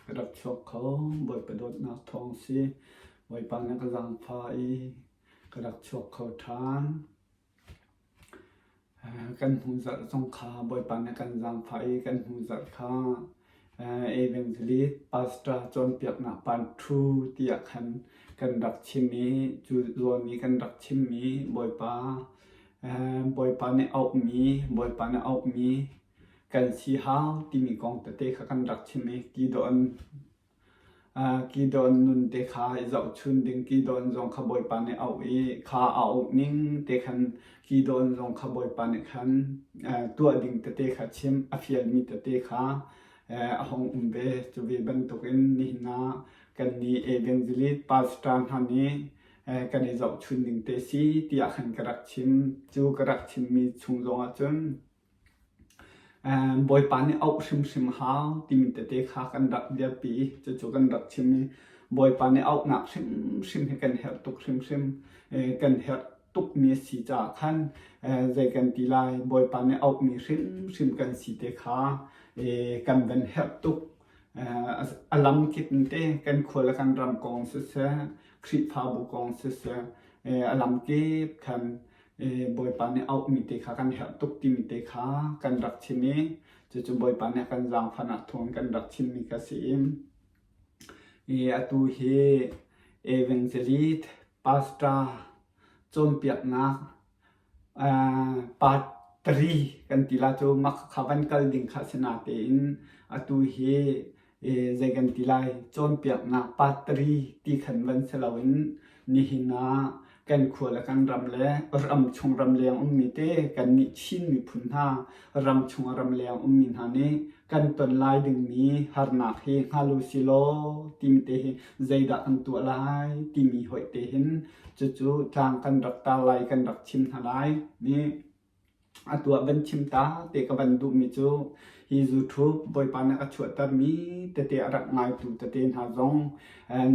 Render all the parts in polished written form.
Ka rak chuak kho. Bawipa dawtnak thawng si. Bawipa nih a ka zaangfah i ka rak chuak kho ṭhan. Kan hnu zarh zong kha Bawipa nih a kan zaangfah i kan hnu zarh kha evangelist pastor cawnpiaknak panṭhu tiah khan kan rak chim i cu zawn i kan rak chimmi Bawipa Bawipa nih auhmi Bawipa nih auhmi kan si hau timi kong tete kha kan rak chim i Gideon nun te kha i zohchun ding Gideon zong kha Bawipa nih a auh i kha a auh ning te khan Gideon zong kha Bawipa nih khan tuah ding tete kha chim a fialmi tete kha a hung um ve. Cu ve bantukin nihin ah kannih evangelist pastor hna nih kan i zohchun ding te si tiah khan ka rak chim. Cu ka rak chimmi chung zongah cun Bawipa nih auh hrimhrim hau timi tete kha kan rak dirpi. Cucu kan rak chim i Bawipa nih auhnak hrimhrim hi kan herh tuk hrimhrim. Kan herh tukmi a si caah khan zei kan ti lai Bawipa nih auhmi hrimhrim kan si te kha kan van herh tuk. A lam kip in te kan khua le kan ram kong siseh, Khrihfabu kong siseh, a lam kip khan Bawipa nih auhmi te kha kan herh tuk timi te kha kan rak chim i cucu Bawipa nih a kan zaangfahnak thawng kan rak chimmi kha si i atu hi evangelist pastor cawnpiaknak part 3 kan ti la cu mak kha van kal ding kha si natein atu hi zei kan ti lai cawnpiaknak patri ti khan van si loin nihin ah kan khua le kan ram le ram chung ram leng ummi te kan nih Chin miphun hna ram chung ram leng ummi hna nih kan ton lai dingmi harnak hi hngal u si law timi te hi zeidah kan tuah lai timi hoih te hin cucu tlang kan rak tar lai kan rak chim hna lai ni A tuah van chim ta te ka van duhmi cu hi YouTube Bawipa nih a chuahtermi tete a rak ngaitu tete hna zong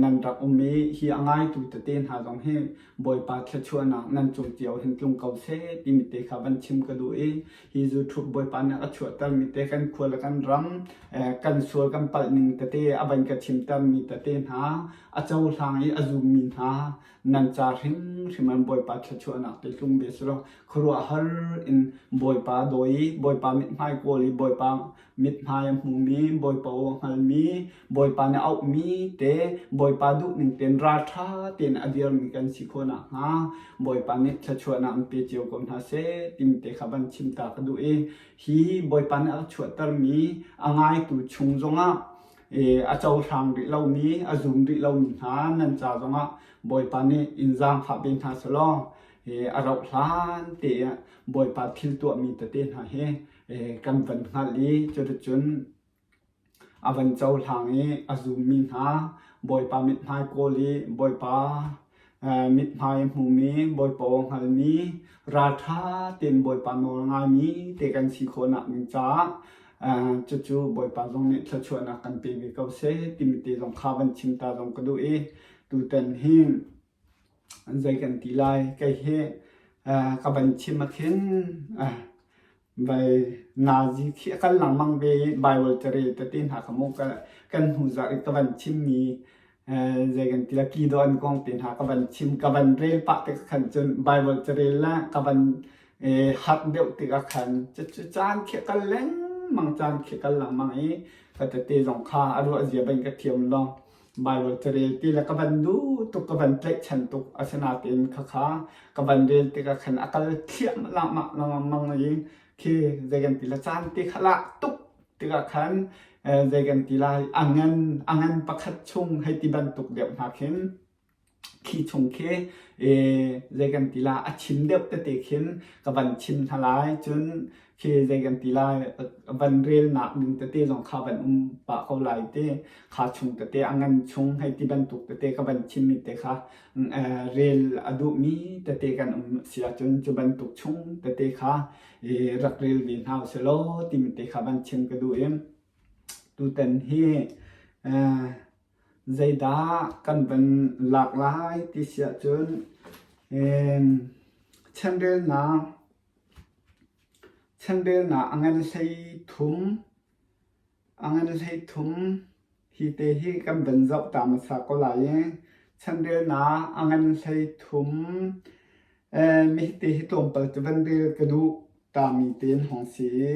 nan rak um i hi a ngaitu tete hna zong hi Bawipa thluachuahnak nan cung cio hin tlung ko seh timi te kha van chim ka duh i hi YouTube Bawipa nih a chuahtermi te kan khua le kan ram kan sual kan palh ning tete a van ka chimtermi tete hna a cohlang i a zummi hna nan ca hrimhrim an Bawipa thluachuahnak te tlung ve selaw khuaruahhar in Bawipa dawi i Bawipa mithmai kawl i Bawipa mithmai a hmumi Bawipa aw a hngalmi Bawipa nih auhmi te Bawipa duhning tein ralṭha tein a dirmi kan si khawh nakhnga Bawipa nih thluachuahnak an pe cio ko hna seh timi te kha van chim ta ka duh i hi Bawipa nih a chuahtermi a ngaitu chung zongah a cohlang rih lomi a zum rih lomi hna nan ca zongah Bawipa nih in zaangfah ve hna selaw a rauh hlan te ah Bawipa thil tuahmi tete hna hi kan van hngalh i cuticun a van cohlang i a zummi hna Bawipa mithmai kawl i Bawipa mithmai a hmumi Bawipa aw hngalmi ralṭha tein Bawipa nawl ngaimi te kan si khawhnak ding caah cucu Bawipa zong nih thluachuahnak kan pe ve ko seh timi te zong kha van chim ta zong ka duh i tutan hi zei kan ti lai kei hi ka van chim ah khin vai nazi khi a kal lengmang ve i Bible carel tete hna kha mu kan hnu zarh i ka van chimmi zei kan ti lai Gideon kong te hna ka van chim ka van rel pah tik khan cun Bible carel le ka van harh deuh tikah khan cucu caan khi a kal lengmang caan khi a kal lengmang i ka tete zong kha a ruah zia ban ka thiam lo Baibal carel ti le ka van duh tuk ka van tlaihchan tuk asinain khakha ka van rel tikah khan a kal thliahmah lengmang i khi zei kan ti la caan te kha lak tuk tikah khan zei kan ti lai a ngan a ngan pakhat chung hei ti bantuk deuh hna khin Khi chung khi zei kan ti la a chim deuh tete khin ka van chim hna lai cun khi zei kan ti lai van relnak ding tete zong kha van um pah ko lai te kha chung tete a ngan chung hei ti bantuk tete ka van chimmi te kha rel a duhmi tete kan um si ahcun cu bantuk chung tete kha rak rel ve hna usih law timi te kha van chim ka duh i tutan hi Zeidah kan van lak lai ti si ahcun chanrelnak chanrelnak a ngan 13 a ngan 13. Hi te hi kan van zoh ta hmasa ko lai i chanrelnak a ngan 13 mi te hi tlawmpal cu van rel ka duh tami te an hong si i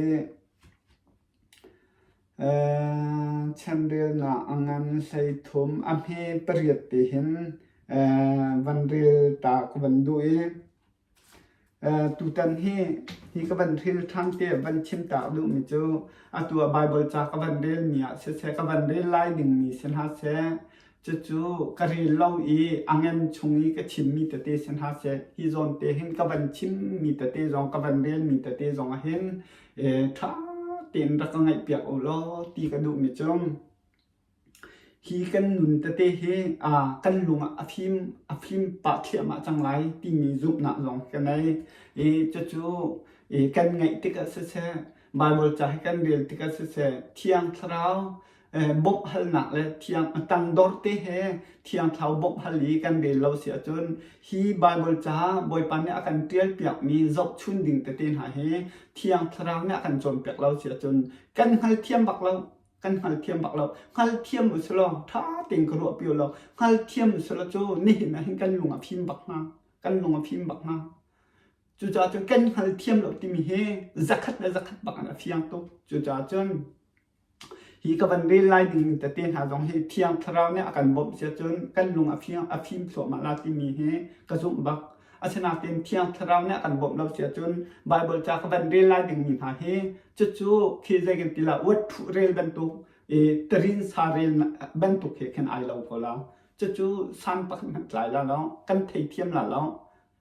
chanrelnak a ngan 13 a hme pariat te hin van rel ta ka van duh i Tutan hi hi ka van hril ṭhan te van chim tak duhmi cu atu ah Baibal ca ka van relmi ah siseh ka van rel lai dingmi si hna seh cucu ka rel lo i a ngen chung i ka chimmi tete si hna seh hi zawn te hin ka van chimmi tete zong ka van relmi tete zong ah hin ṭha tein rak ka ngaihpiak u law ti ka duhmi cu Hi kan nun tete hi kan lung ah a fim pah thliahmah cang lai timi zumhnak zong ka ngei. I cucu kan ngaih tikah siseh, Baibal ca hi kan rel tikah siseh, Thiang Thlarau bawmh halnak le thiang tangdor te he Thiang Thlarau bawmh hal i kan rel lo si ahcun hi Baibal ca Bawipa nih a kan ṭialpiakmi zohchun ding tete hna hi Thiang Thlarau nih a kan cawnpiak lo si ahcun kan hngalthiam bak lo. Kan hngalthiam bak lo. Hngalthiam u si law ṭha tein ka ruahpi u law hngalthiam u si law cu nihin ah hin kan lung a fim bak hnga. Kan lung a fim bak hnga. Cucaah cun kan hngalthiam lo timi hi zakhat le zakhat bak in a fiang tuk. Cucaah cun hi ka van rel lai ding tete hna zong hi Thiang Thlarau nih a kan bawmh si ahcun kan lung a fiang a fim thluahmah la timi hi ka zumh bak. Asinain Thiang Thlarau nih a kan bawmh lo si ahcun Baibal ca ka van rel lai dingmi hna hi cucu khi zei kan ti la uat ṭhuh rel bantuk i tarin sa rel bantuk he khin ai lo ko la. Cucu san pakhat hmanh tlai la lo, kan theithiam la lo,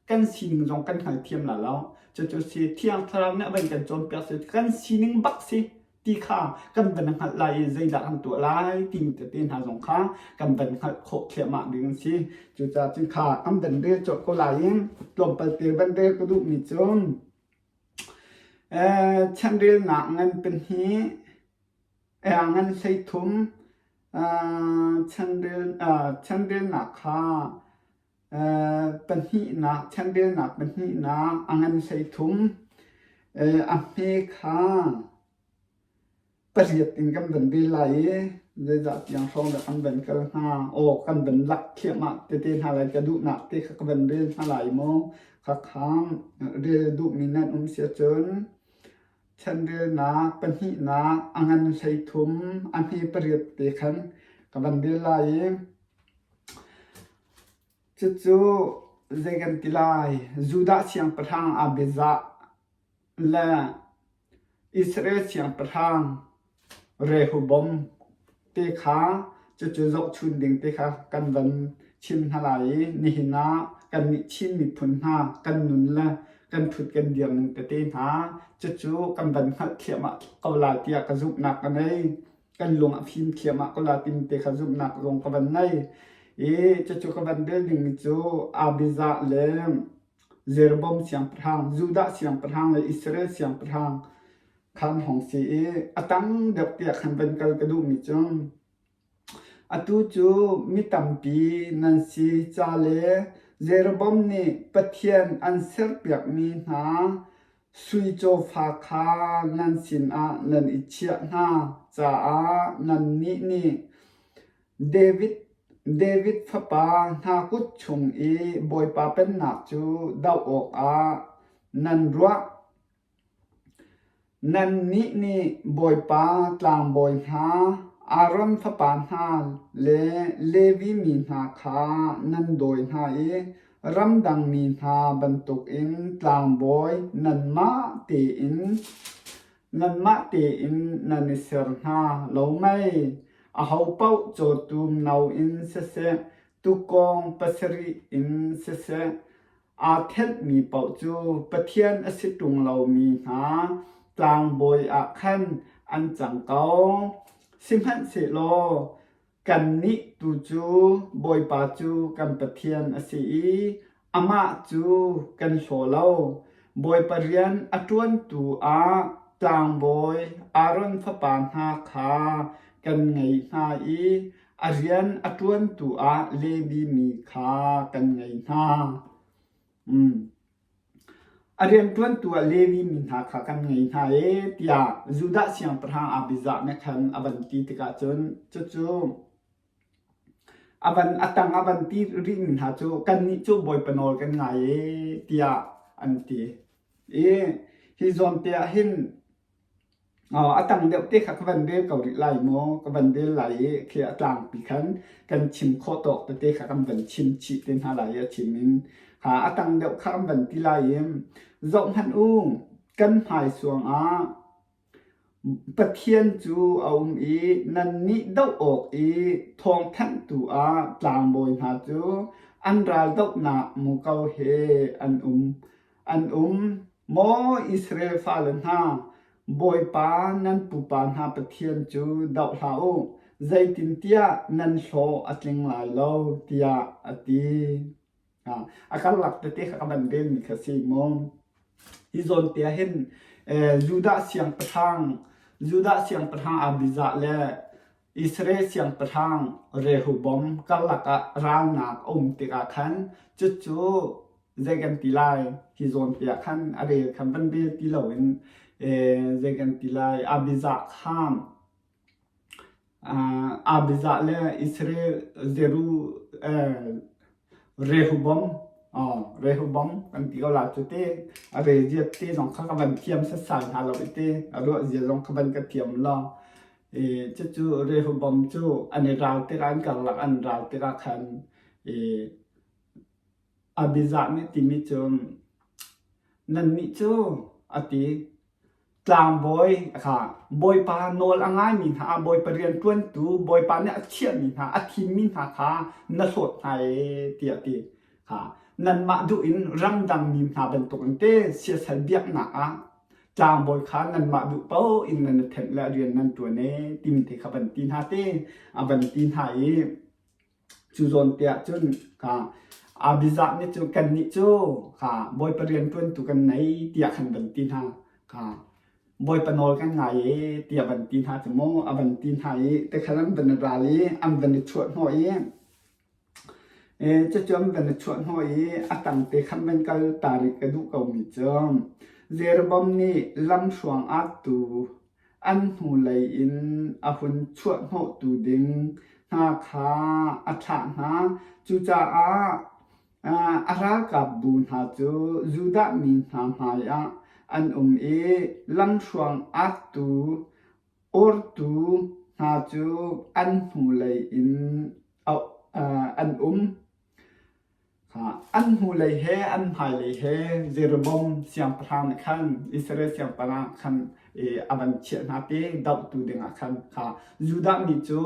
kan sining zong kan hngalthiam la lo. Cucu si Thiang Thlarau nih a van kan cawnpiak si kan sining bak si ti kha kan van hngalh lai i zeidah kan tuah lai timi tete hna zong kha kan van hngalh khawh thliahmah ding an si. Cucaah cun kha kan van rel colh ko lai i tlawmpal te van rel ka duhmi cu chanrelnak ngan pahnih ngan 13 chanrelnak kha pahnihnak chanrelnak pahnihnak a ngan 13 a hme kha pariat in kan van rel lai i zeizah tiang hrawng dah kan van kal hnga? Aw kan van lak thliahmah tete hna lai ka duhnak te kha ka van rel hna lai maw? Khakha rel duhmi nan um si ahcun chanrelnak pahnihnak a ngan 13 a hme pariat te khan ka van rel lai i cucu zei kan ti lai Judah siangpahrang Abijah le Israel siangpahrang Rehoboam te kha cucu zohchun ding te kha kan van chim hna lai i nihin ah kannih Chin miphun hna kan nun le kan ṭhut kan dir ning tete hna cucu kan van hngalh thliahmah ko lai tiah ka zumhnak ka ngei. Kan lung a fim thliahmah ko lai timi te kha zumhnak zong ka van ngei. I cucu ka van rel dingmi cu Abijah le Jeroboam siangpahrang, Judah siangpahrang le Israel siangpahrang khan hong si i a tam deuh tiah khan van kal ka duhmi cu atu cu mi tampi nan si ca le Jeroboam nih Pathian an serpiakmi hna sui cawfa kha nan sinah nan i chiah hna caah nannih nih David David fapa hna kut chung i Bawipa pennak cu doh awkah nan ruah. Nannih nih Bawipa tlangbawi hna, Aaron fapa hna le Levi mi hna kha nan dawi hna i ramdang mi hna bantukin tlangbawi nanmah tein nanmah tein nan i ser hna lo mei? Ahopaoh cawtum no in siseh, tuukawng pasarih in siseh, Aa thenhmi paoh cu Pathian a si ṭung lomi hna tlangbawi ah khan an cang ko. Sihmanhsehlaw kannih tu cu Bawipa cu kan Pathian a si i amah cu kan hlaw lo. Bawipa rian a ṭuantu ah tlangbawi Aaron fapa hna kha kan ngei hna i A rian a ṭuantu ah Levi mi kha kan ngei hna. A rianṭuantu ah Levi mi hna kha kan ngei hna ee tiah Judah siangpahrang Abijah nih khan a van ti tikah cun cucu a van a tang a van ti rihmi hna cu kannih cu Bawipa nawl kan ngai ee tiah an ti. I hi zawn te ah hin A tang deuh te kha ka van rel ko rih lai maw? Ka van rel lai i khi a tlangpi khan kan chim khawh tawk tete kha kan van chim chih te hna lai i a chim in kha a tang deuh kha kan van ti lai i zohhmanh u kan hmaisuang ah Pathian cu a um i nannih doh awk i thawngthanhtu ah tlangbawi hna cu an raldohnak muko he an um. An um. Maw Israel fale hna, Bawipa nan pupa hna Pathian cu doh hlah u, zeitintiah nan hlawh a tling lai lo, tiah a ti. A karlak tete kha ka van relmi kha si mu. Hi zawn te ah hin Judah siangpahrang Judah siangpahrang Abijah le Israel siangpahrang Rehoboam karlak ah ralnak a um tikah khan cucu zei kan ti lai hi zawn te ah khan a rel khan van rel ti loin zei kan ti lai Abijah khan Abijah le Israel Zeru Rehoboam Rehoboam kan ti ko la cu te a rel zia te zong kha ka van thiam setsai hna lo i te a ruah zia zong kha van ka thiam lo. I cucu Rehoboam cu an i ral tikah an karlak an ral tikah khan i Abijah nih timi cu nannih cu a ti tlangbawi kha Bawipa nawl a ngaimi hna Bawipa rianṭuantu Bawipa nih a chiahmi hna a thimmi hna kha na hlawt hna ee tiah a ti. Kha nanmah duh in ramdang mi hna bantukin te siasal biaknak ah tlangbawi kha nanmah duh paoh in nan i thenh le rian nan ṭuan ee timi te kha van ti hna te a van ti hna i Cu zawn te ah cun kha Abijah nih cu kannih cu kha Bawipa rianṭuantu kan nei tiah khan van ti hna. Kha Bawipa nawl kan ngai e tiah van ti hna cu mu a van ti hna i tikhan an van i ral i an van i chuah hnawh i cucu an van i chuah hnawh i a tang te khan van kal ta rih ka duh komi cu Jeroboam nih lamhruang attu An hnulei in a hun chuahhnawhtu ding hna kha a thlah hna. Cucaah a ralkapbu hna cu Judah mi hna hmaiah an um i lamhruang attu awrtu hna cu an hnulei in an um. An hnulei he an hmailei he Jeroboam siangpahrang nih khan Israel siangpahrang khan a van chiah hna te dohtu dingah khan kha Judah mi cu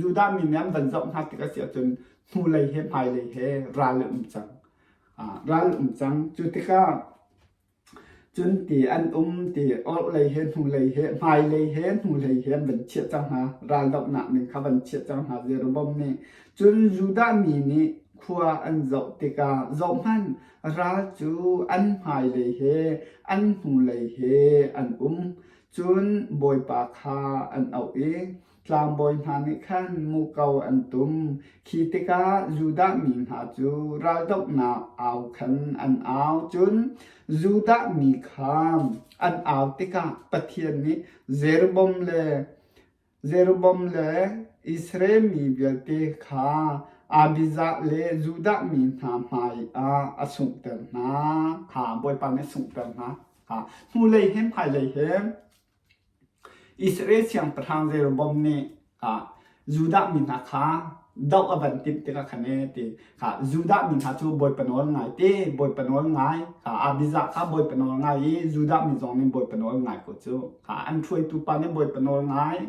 Judah mi nih an van zoh hna tik a si ahcun hnulei he hmailei he ral an um cang. Ral an um cang. Cu tikah Cun ti an um ti orhlei he hnulei he hmailei he hnulei he an van chiah cang hna. Raldohnak ning kha van chiah cang hna Jeroboam nih. Cun Judah mi nih khua an zoh tikah zohhmanh ral cu an hmailei he an hnulei he an um. Cun Bawipa kha an auh i Tlangbawi hna nih khan muko an tum. Khi tikah Judah mi hna cu raldohnak au khan an au. Cun Judah mi kha an au tikah Pathian nih Jeroboam le Jeroboam le Israel mi vialte kha Abijah le Judah mi hna hmaiah a sunghter hna. Kha Bawipa nih a sunghter hna. Kha hnulei he hmailei he Israel siangpahrang Jeroboam nih Judah mi hna kha doh a van timh tikah khan ee ti kha Judah mi hna cu Bawipa nawl ngai te Bawipa nawl ngai kha Abijah kha Bawipa nawl ngai i Judah mi zong nih Bawipa nawl ngai ko cu kha an hruaitu pa nih Bawipa nawl ngai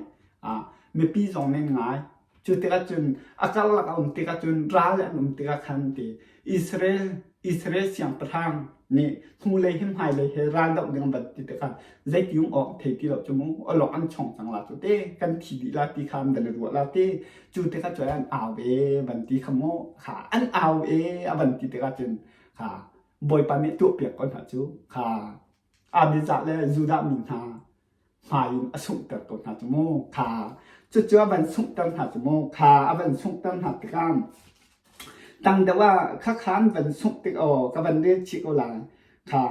mipi zong nih ngai Cu tikah cun a karlak a um tikah cun ral an um tikah khan ti Israel Israel siangpahrang nih hnulei he hmailei he ral doh ding an van ti tikah zeiti um awk thei ti lo cu mu awlok an chong cang la cu te kan thi dih la ti kha an van i ruah la ti cu tikah cun an au e van ti kha mu kha an au e a van ti tikah cun kha Bawipa nih tuahpiak ko hna cu kha Abijah le Judah mi hna hmai in a sunghter ko hna cu mu kha cucu a van sunghter hna cu mu kha a van sunghter hna tikah tang deuh ah khakha an van sungh tik aw ka van rel chih ko lai. Kha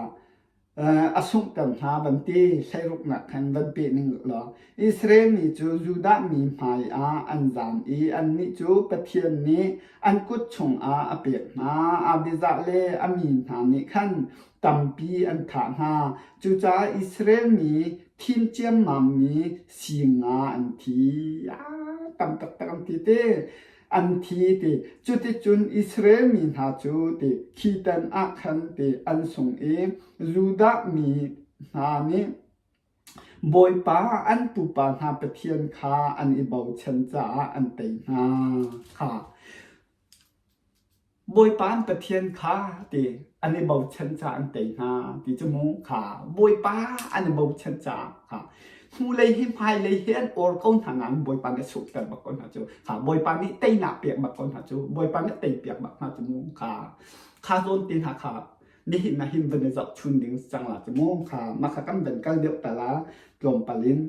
a sunghter hna van ti hleiruknak khan van peh ning law Israel mi cu Judah mi hmai ah an zam i annih cu Pathian nih an kut chungah a pek hna. Abijah le a mi hna nih khan tampi an thah hna. Cucaah Israel mi thim ciammammi singa an thi. Ah, tam taktak an thi te. An thi ti. Cuticun Israel mi hna cu ti khi tan ah khan ti an sung i Judah mi hna nih Bawipa an pupa hna Pathian kha an i bochan caah an tei hna. Kha. Bawipa an Pathian kha ti an i bochan caah an tei hna ti cu mu kha Bawipa an i bochan caah kha hnulei hi hmailei hi an awr ko hna nain Bawipa nih a sukter bak ko hna cu kha Bawipa nih teinak pek bak ko hna cu Bawipa nih tei piak bak hna cu mu kha kha zawn te hna kha nihin ah hin van i zohchun ding cang la cu mu kha mah kha kan van kal deuh ta la tlawmpal in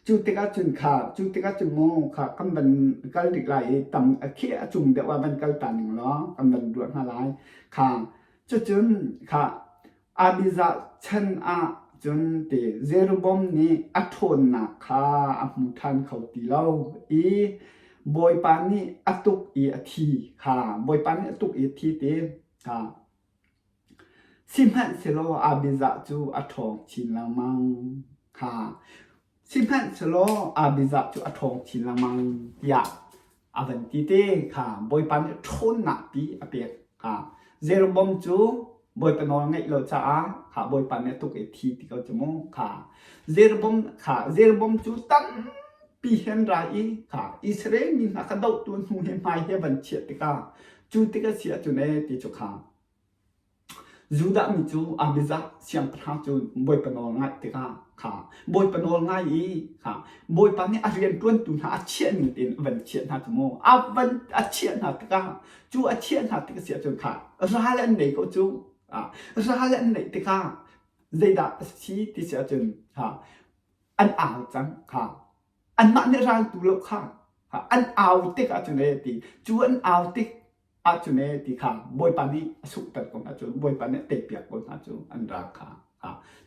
Cu tikah cun kha cu tikah cun mu kha kan van kal rih lai i tam a khi a cung deuh ah van kal ta ning law kan van ruah hna lai. Kha cucun kha Abijah chan ah cun ti Jeroboam nih a ṭhawnnak kha a hmu ṭhan kho ti lo i Bawipa nih a tuk i a thi kha Bawipa nih a tuk i a thi ti kha Sihmanhsehlaw Abijah cu a ṭhawng chin lengmang kha sihmanhsehlaw Abijah cu a ṭhawng chin lengmang tiah a van ti te kha Bawipa nih ṭhawnnak pi a pek kha Jeroboam cu Bawipa nawl ngaih lo caah kha Bawipa nih a tuk i thi ti ko cu mu kha Jeroboam kha Jeroboam cu tampi he an ra i kha Israel mi hna kha dohtu hnu he hmai he van chiah tikah Cu tik a si ahcun ee ti cu kha Judah mi cu Abijah siangpahrang cu Bawipa nawl ngaih tikah kha Bawipa nawl ngai i kha Bawipa nih a rianṭuantu hna a chiah ning tein a van chiah hna cu mu a van a chiah hna tikah cu a chiah hna tik a si ahcun kha ral an nei ko cu ral an neih tikah zeidah a si ti si ahcun kha an au cang kha anmah nih raltu lo kha an au tik ahcun ee ti cu an au tik ahcun ee ti kha Bawipa nih a sukter ko hna cu Bawipa nih a teipiak ko hna cu an ral kha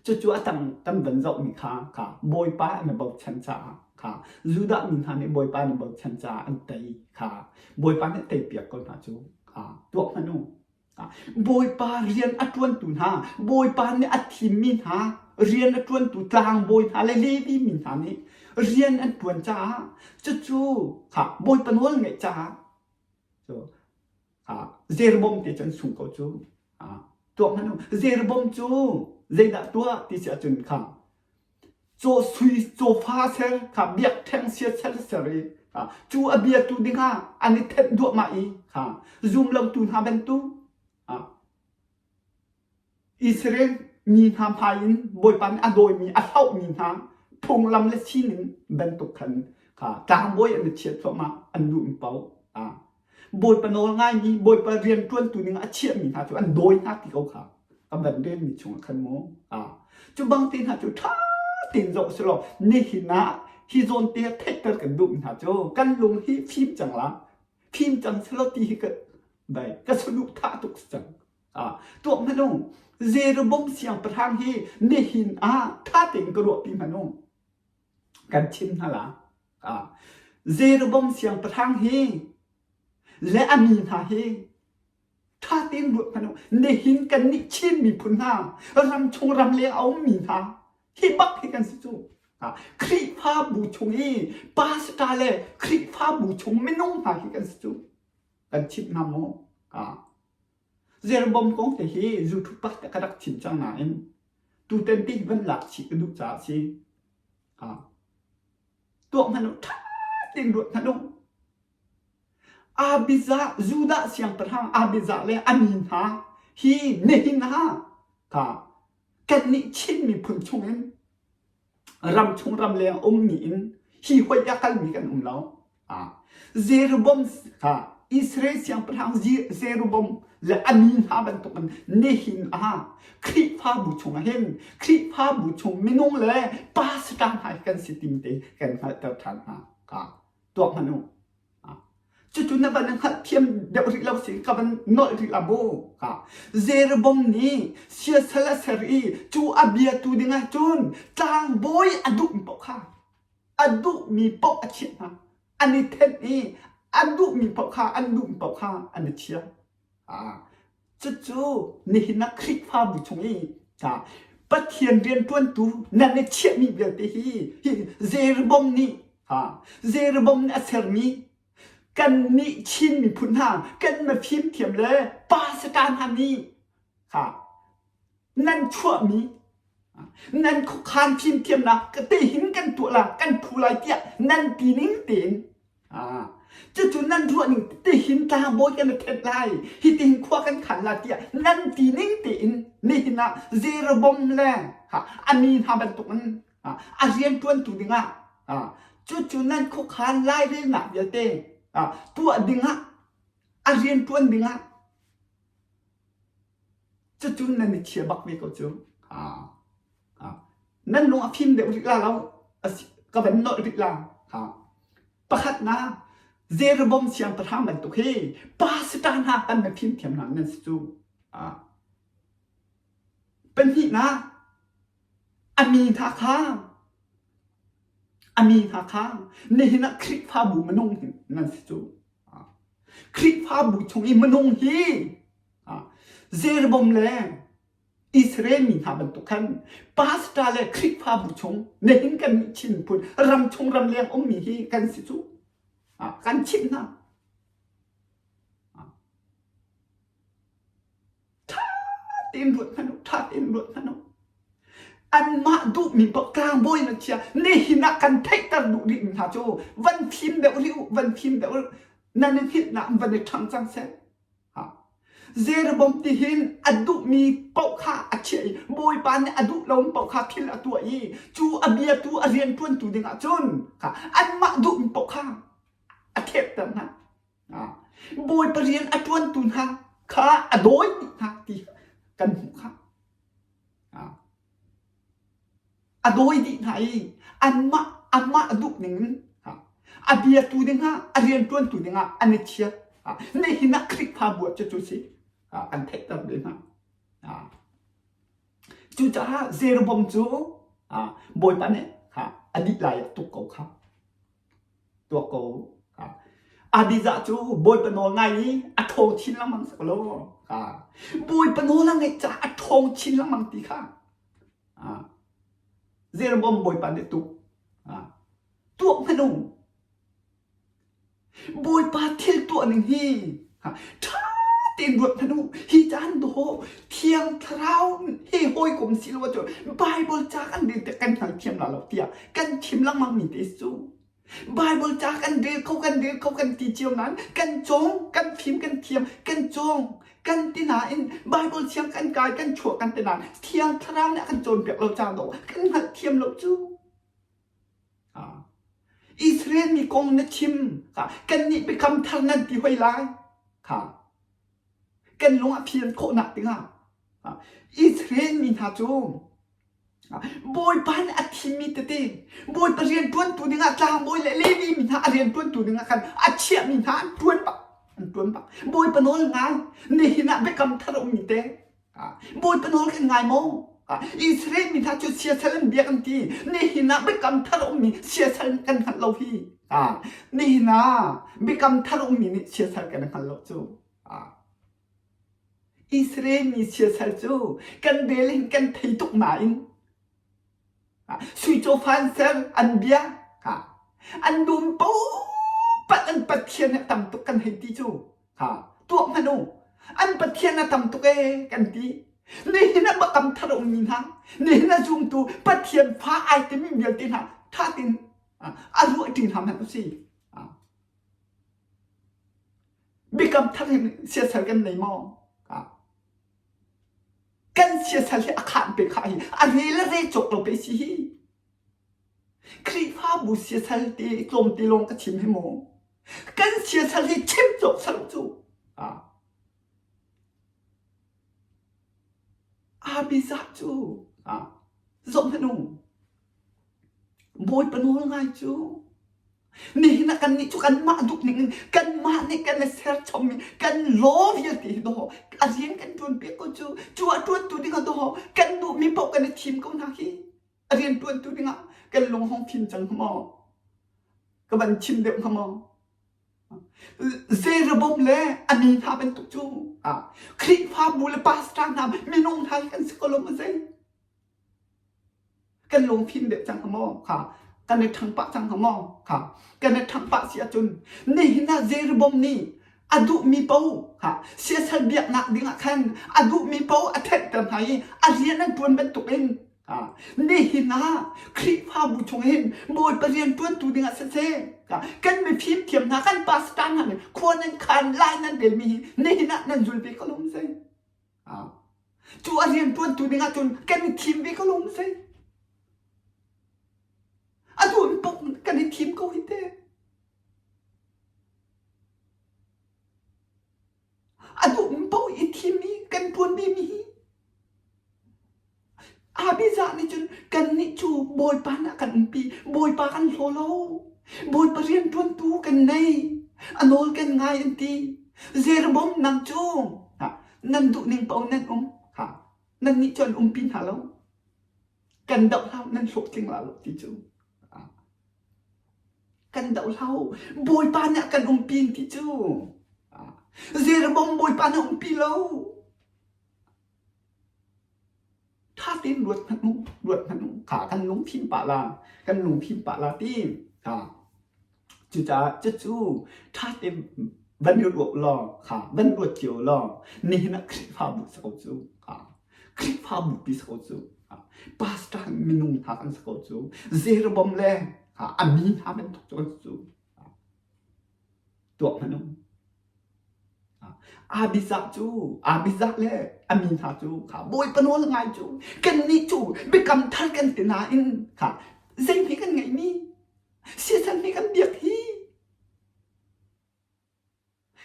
cucu a tang kan van zohmi kha kha Bawipa an i bochan caah kha Judah mi hna nih Bawipa an i bochan caah an tei kha Bawipa nih a teipiak ko hna cu kha tuak hmanh u Bawipa rian a ṭuantu hna, Bawipa nih a thimmi hna, rian a ṭuantu tlangbawi hna le Levi mi hna nih rian an ṭuan caah cucu kha Bawipa nawl ngaih caah cu Jeroboam te cu an sung ko cu. Tuak hmanh u. Jeroboam cu zeidah tuah ti si ahcun kha Caw sui cawfa ser kha biakṭheng siasal ser i cu a biatu dingah an i thenh duahmah i kha zumlotu hna bantuk Israel mi hna hmai in Bawipa nih a dawimi a hlohmi hna phunglam le sining bantuk khan kha tlangbawi an i chiah thluahmah an duhmi paoh Bawipa nawl ngaimi Bawipa rianṭuantu ning a chiahmi hna cu an dawi hna ti ko kha ka van relmi chungah khan mu cu bang te hna cu ṭha tein zoh si law nihin ah hi zawn te theihter kan duhmi hna cu kan lung hi fim cang la fim cang selaw ti hi ka dai ka saduh thah tuk si cang tuak hmanh u Jeroboam siangpahrang hi nihin ah ṭha tein ka ruahpi hmanh u kan chim hna la Jeroboam siangpahrang hi le a mi hna hi ṭha tein ruat hmanh u. Nihin kannih Chin miphun hna ram chung ram leng a ummi hna hi bak hi kan si cu. Khrihfabu chung i pastor le Khrihfabu chung minung hna hi kan si cu. Kan chimh hna maw? Jeroboam kong te hi YouTube pa te ka rak chim cang nain tutan ti van lak chih ka duh caah si. Tuah hmanh u, ṭha tein ruat hmanh u. Abijah, Judah siangpahrang Abijah le a mi hna hi nihin ah kha kannih Chin miphun chungin ram chung ram leng ummi in hi hoi a kalmi kan um lo. Jeroboam kha Israel siangpahrang Jeroboam le a mi hna bantukin nihin ah Khrihfabu chungah hin Khrihfabu chung minung le pastor hna hi kan si tim te kan hngalhter ṭhan hna. Ka tuak hmanh u. Cucu na van hngalhthiam deuh rih lo si ka van nolh rih la mu. Ha. Jeroboam nih siasal a ser i cu a biatu dingah cun tlangbawi a duhmi paoh kha a duhmi paoh a chiah hna. An i thenh i an duhmi paoh kha an duhmi paoh kha an i thiam. Ah, cucu nihin ah Khrihfabu chung i ah, Pathian rianṭuantu nan i chiahmi vialte hi hi Jeroboam nih ha Jeroboam nih a sermi kannih Chin miphun hna kan mifimthiam le pastor hna nih ha nan chuahmi nan khuakhan fimthiamnak te hin kan tuah la kan phu lai tiah nan ti ning tein cucu nan ruah ning te hin tlangbawi kan i thenh lai hi ti hin khua kan khan la tiah nan ti ning tein nihin ah Jeroboam le a mi hna bantukin a rian ṭuantu dingah cucu nan khuakhan lairelnak vialte tuah dingah a rian ṭuan dingah Cucu nan i chia bak ve ko cu. Nan lung a fim deuh rih la lo. Ka van nolh rih la. Pakhatnak, Jeroboam siangpahrang bantuk hi pastor hna kan na fimthiam hna nan si cu. Pahnihnak, a mi hna kha a mi hna kha nihin ah Khrihfabu minung nan si cu. Khrihfabu chung i minung hi Jeroboam le Israel mi hna bantuk khan pastor le Khrihfabu chung nihin kan nih Chin miphun ram chung ramleng ummi hi kan si cu. Kan chimh hna. Ṭha tein ruat hmanh u, ṭha tein ruat hmanh u. Anmah duhmi paoh tlangbawi na chia nihin ah kan theihter duh rihmi hna cu van fim deuh rih u, van fim deuh u. Nan i hngilhnak van i ṭhang cang seh. Jeroboam ti hin a duhmi paoh kha a chiah i Bawipa nih a duh lomi paoh kha thil a tuah i cu a biatu a rianṭuantu dingah cun anmah duhmi paoh kha a thekter hna. Bawipa rian a ṭuantu hna kha a dawi dih hna ti kan hmuh kha. A dawi dih hna i anmah anmah a duh ning in a biatu dingah a rianṭuantu dingah an i chiat. Nihin ah Khrihfabu ah cucu si kan theihter ve hna. Cucaah Jeroboam cu Bawipa nih a dih lai ah tuk ko kha. Tuak ko. Abijah cu Bawipa nawl ngai i a ṭhawng chin lengmang sak lo. Bawipa nawl a ngaih caah a ṭhawng chin lengmang ti kha. Jeroboam Bawipa nih tuk. Tuak hmanh u. Bawipa thil tuah ning hi ṭha tein ruat hmanh u. Hi caan dawh Thiang Thlarau he hawikom si lo ahcun Baibal ca kan rel tik kan hngalthiam la lo tiah kan chim lengmang mi te cu. Baibal ca kan rel kho kan rel kho kan ti cio nain kan cawng kan fim kan thiam kan cawng kan ti nain Baibal thiang kan kai kan chuah kan ti nain Thiang Thlarau nih a kan cawnpiak lo caan dawh kan hngalhthiam lo cu. Israel mi kong na chim kannih biakam thar nan ti hoi lai kha kan lung a fian khawhnak dingah Israel mi hna cu Bawipa nih a thimmi tete Bawipa rian ṭuantu dingah tlangbawi le Levi mi hna a rian ṭuantu dingah khan a chiahmi hna an ṭuan bak an ṭuan bak Bawipa nawl ngai nihin ah biakam thar a ummi te Bawipa nawl kan ngai maw? Israel mi hna cu siasal an biak an ti. Nihin ah biakam thar ummi siasal kan hngalh lo hi. Nihin ah biakam thar ummi nih siasal kan hngal lo cu. Israel mi siasal cu kan rel hin kan thei tuk nain Sui cawfa an ser, an bia. An dum pat an pathian a tam tuk kan hei ti cu. Tuak hmanh u. An pathian a tam tuk ee kan ti. Nihin ah bakam thar ummi hna, nihin ah zumtu Pathian fa ai timi vialte hna tha tin a ruah ṭi hna hmanh usih. Biakam thar hin siasal kan nei maw? Kan siasal hi a khaan pe kha hi a rel a re cawk lo pe si hi. Khrihfabu siasal te tlawm te lawng ka chim hi mu. Kan siasal hi chim cawk sal cu. Abizah cu zoh hmanh u. Bawipa nawl ngai cu. Nihin ah kannih cu kanmah duh ning in kanmah nih kan i serchommi kan law vialte hi dawh a rian kan ṭuanpiak ko cu. Cu a ṭuantu ding ah dawh kan duhmi paoh kan i thim ko hna khi. A rian ṭuantu ding ah kan lung hong fim cang hnga maw? Ka van chim deuh hnga maw? Jeroboam le a mi hna bantuk cu Khrihfabu le pastor hna minung hna hi kan si ko lo maw zei? Kan lungfim deuh cang hnga maw? Kha kan i ṭhang pah cang hnga maw? Kha kan i ṭhang pah si ahcun nihin ah Jeroboam nih a duhmi paoh kha siasal biaknak dingah khan a duhmi paoh a thenhter hna i a rian an ṭuan bantukin nihin ah Khrihfabu chung hin Bawipa rian ṭuantu dingah siseh kan mifim thiam hna kan pastor hna nih khua nan khan lai nan relmi hi nihin ah nan zul ve ko lo maw? Cu a rian ṭuantu dingah cun kan i thim ve ko lo maw? A duh paoh kan i thim ko hi teh. A duh paoh i thim i kan ṭuan ve mi hi. Abijah nih cun kannih cu Bawipa nih a kan umpi, Bawipa kan hlaw lo, Bawipa rianṭuantu kan nei, a nawl kan ngai an ti. Jeroboam nang cu nan duh ning paoh nan um, nannih cu an umpi hna lo. Kan doh hlah, nan hlawhtling la lo ti cu. Kan doh hlah u, Bawipa nih a kan umpi ti cu. Jeroboam Bawipa nih a umpi lo. Ṭha tein ruat hmanh u, ruat hmanh u. Kha kan lungfim pah la, kan lungfim pah la ti. Kha cucaah cucu ṭha tein van i ruah law, kha van ruat cio law, nihin ah Khrihfabu si ko cu. Kha Khrihfabu pi si ko cu. Pastor minung hna kan si ko cu. Jeroboam le kha a mi hna bantuk cu kan si cu. Tuak hmanh u. Abijah cu Abijah le a mi hna cu kha Bawipa nawl ngai cu kannih cu biakam thar kan ti nain kha zeihme kan ngeihmi siasal nih kan biak hi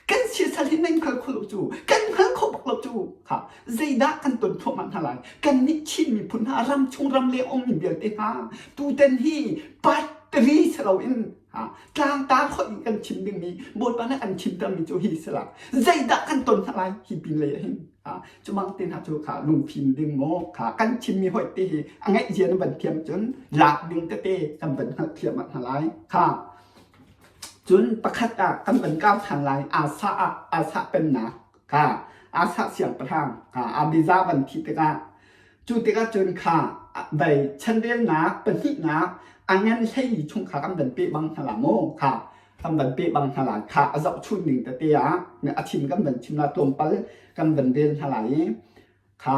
kan siasal hi nan hngal kho lo cu kan hngal kho bak lo cu kha zeidah kan ton thluahmah hna lai kannih Chin miphun hna ram chung ram leng ummi vialte hna tutan hi part 3 si loin Tlangtar hoih in kan chim dingmi Bawipa nih kan chimtermi cu hi si la. Zeidah kan ton hna lai hi pin lei ah hin. Cu bang te hna cu kha lungfim ding maw kha kan chimmi hoih te hi a ngaih zia na van thiam cun lak ding tete kan van hngalh thiam hna lai. Kha cun pakhat ah kan van kau than lai Asa ah Asa pennak kha Asa siangpahrang kha Abijah van thi tikah Cu tikah cun kha vei chanrelnak pahnihnak a ngan hleili chung kha kan van peh bang hna la maw kha kan van peh bang hna lai kha a zohchun ning tete ah a chim kan van chim la tlawmpal kan van rel hna lai i kha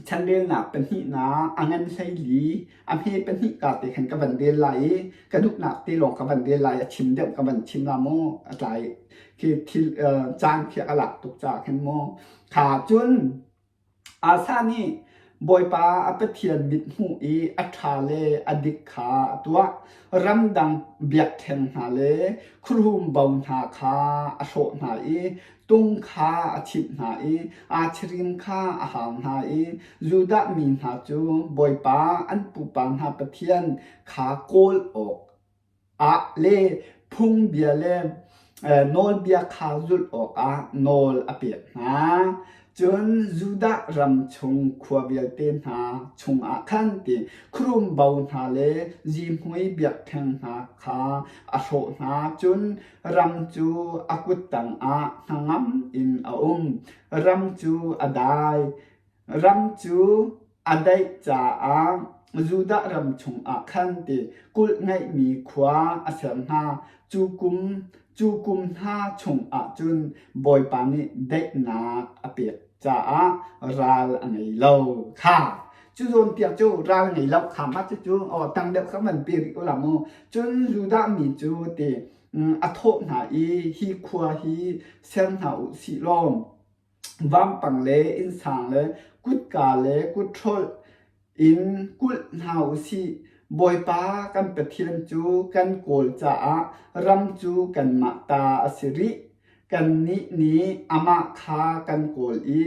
chanrelnak pahnihnak a ngan hleili a hme pahnih ka te khan ka van rel lai i ka duhnak te lawng ka van rel lai a chim deuh ka van chim la maw a tlai khi thil caan khi a lak tuk caah khin maw kha cun Asa nih Bawipa a Pathian mithmuh i a ṭha le a dik kha a tuah. Ramdang biakṭheng hna le khuarum bo hna kha a hrawh hna i tung kha a chimh hna i aa chirim kha a hau hna i Judah mi hna cu Bawipa an pupa hna Pathian kha kawl awk ah le phungbia le nawlbia kha zulh awkah nawl a pek hna. Cun Judah ram chung khua vialte hna chungah khan ti khuarumbo hna le zihmui biakṭheng hna kha a hrawh hna. Cun ram cu a kut tangah hnangam in a um. Ram cu a dai. Ram cu a daih caah Judah ram chungah khan ti kulh ngeihmi khua a ser hna. Cu kum, cu kum hna chungah cun Bawipa nih daihnak a pek caah ral a ngei lo kha. Cu zawnpiak cu ral ngei lo kha mah cucu aw tang deuh kha van pe rih u la mu. Cun Judah mi cu ti a thawh hna i hi khua hi ser hna u sih law Vampang le innsang le kutka le kuthrolh in kulh hna u sih. Bawipa kan Pathian cu kan kawl caah ram cu kanmah ta a si rih. Kannih nih amah kha kan kawl i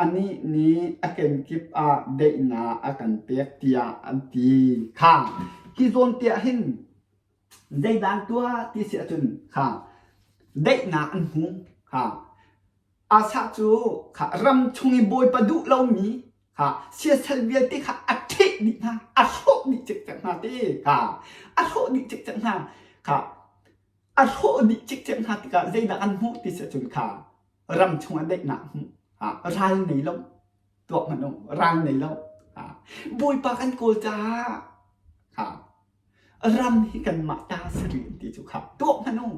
anih nih a kenkip ah daihnak a kan pek tiah an ti. Kha hi zawn te ah hin. Zeidah an tuah ti si ahcun kha daihnak an hmu. Kha Asa cu kha ram chung i Bawipa duh lomi kha siasal vialte kha a ṭheh dih hna, a hrawh dih cikcek hna ti kha a hrawh dih cikcek hna kha a hrawh dih cikcek hna tikah zeidah an hmuh ti si ahcun kha ram chungah daihnak hmuh ral nei lo tuak hmanh u ral nei lo Bawipa kan kawl caah ram hi kanmah ta si rih ti cu kha tuak hmanh u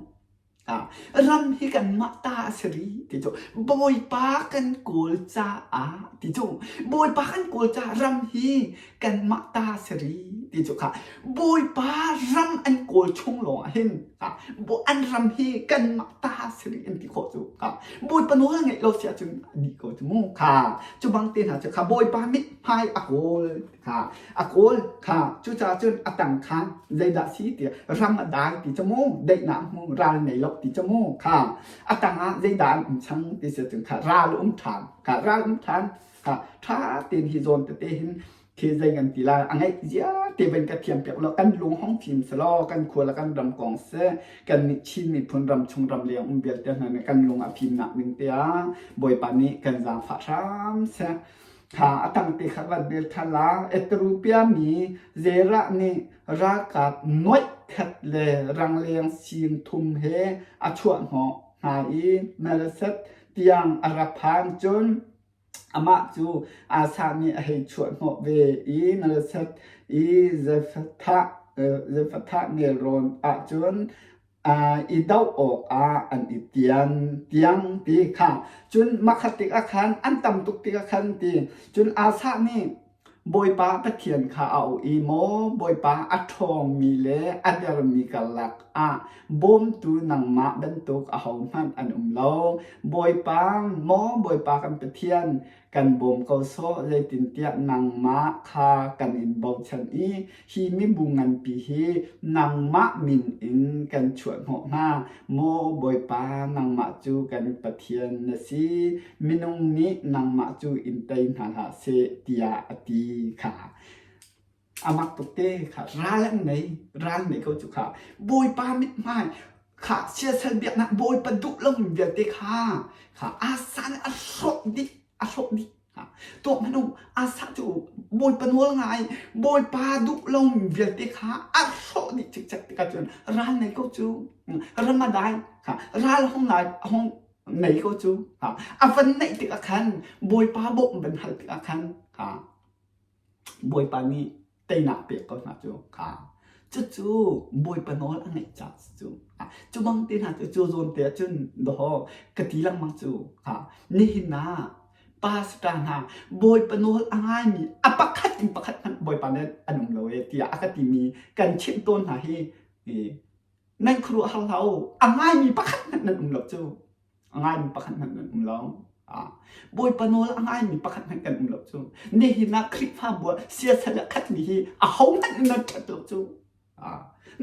Ram hi kanmah ta a si rih ti cu Bawipa kan kawl caah ti cu Bawipa kan kawl caah ram hi kanmah ta a si rih ti cu kha Bawipa ram an kawl chung lawng ah hin an ram hi kanmah ta a si rih an ti khawh cu kha Bawipa nawl a ngeih lo si ahcun a dih ko cu mu kha cu bang te hna cu kha Bawipa mithmai a kawl kha a kawl kha cucaah cun a tang kha zeidah si ti ram a dai ti cu mu daihnak hmu ral nei lo ti cu mu kha a tang ah zeidah an um chang ti si cun kha ral um ṭhan kha ral um ṭhan kha ṭha tein hi zawn tete hin khi zei kan ti lai a ngeih zia te van ka thiam piak lo kan lung hong fim selaw kan khua le kan ram kong se kan nih Chin miphun ram chung ram leng um vialte hna nih kan lung a fimnak ding te ah Bawipa nih kan zaangfah hram seh Kha a tangte kha van rel ṭhan la. Ethiopia mi Zerah nih ralkap nuaih khat le rangleng sing thum he a chuahhnawh hna i Manasseh tiang a ra phan. Cun amah cu Asa nih a hei chuahhnawh ve i Manasseh i Zephathah nelrawn ah cun i doh awkah an i tian tiang ti kha cun makhat tikah khan an tam tuk tikah khan ti cun Asa nih Bawipa Pathian kha a auh i maw Bawipa a ṭhawngmi le a dermi karlak ah bawmtu nangmah bantuk ahohmanh an um lo Bawipa maw Bawipa kan Pathian kan bawm ko sawh zeitintiah nangmah kha kan in bochan i hi mibu nganpi hi nangmah min in kan chuahhnawh hna maw Bawipa nangmah cu kan Pathian na si minung nih nangmah cu in tei hna hlah seh tiah a ti kha A mak tuk te kha ral an nei ral nei ko cu kha Bawipa mithmai kha siasal biaknak Bawipa duh lomi vialte kha kha Asa nih a hrawh dih a hrawh dih tuak hmanh u Asa cu Bawipa nawl ngai Bawipa duh lomi vialte kha a hrawh dih cikcek tikah cun ral nei ko cu ram a dai kha ral hong nai hong nei ko cu a van neih tikah khan Bawipa bawmh van hal tikah khan kha Bawipa nih teinak pek ko hna cu kha cucu Bawipa nawl a ngeih caah si cu cu bang te hna cu cu zawn te ahcun dawh ka ti lengmang cu kha nihin ah pastor hna Bawipa nawl a ngaimi a pakhat in pakhat hmanh Bawipa nih an um lo e tiah a ka timi kan chimh tawn hna hi nan khuaruahhar hlah u a ngaimi pakhat hmanh nan um lo cu A ngaimi pakhat hmanh nan um lo. Bawipa nawl a ngaimi pakhat hmanh kan um lo cu. Nihin ah Khrihfabu ah siasal a khatmi hi ahohmanh in nan ṭhat lo cu.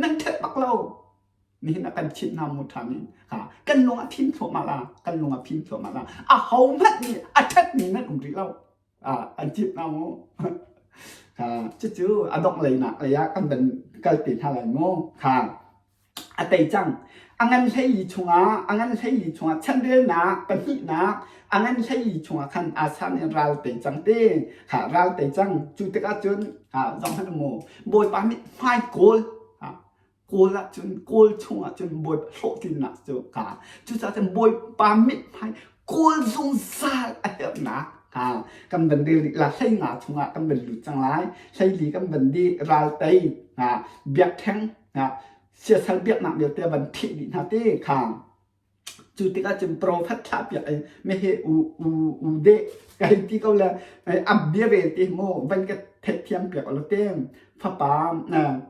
Nan ṭhat bak lo. Nihin ah kan chimh hna mu ṭhan in. Kan lung a fim thluahmah la. Kan lung a fim thluahmah la. Ahohmanh nih a ṭhatmi nan um rih lo. An chimh hna mu. Cucu a dongh leinak lei ah kan van kalpi hna lai mu. A tei cang. A ngan hleili chungah, a ngan hleili chungah chanrelnak pahnihnak a ngan hleili chungah khan Asa nih ral tei cang te. Kha ral tei cang. Cu tikah cun ha zoh hmanh mu. Bawipa mit hmai kawl ha kawl ahcun kawl chungah cun Bawipa hlawhtlinnak cu kha cucaah cun Bawipa mit hmai kawl zungzal a herhnak ha kan van rel rih la hleinga chungah kan van lut cang lai hleili kan van di ral tei ha biakṭheng siasal biaknak vialte van ṭheh dih hna te kha cu tikah cun profet thlah piak in mehe u u u de ka hei ti ko le a bia rel te mu van ka theihthiam piak lo te fapa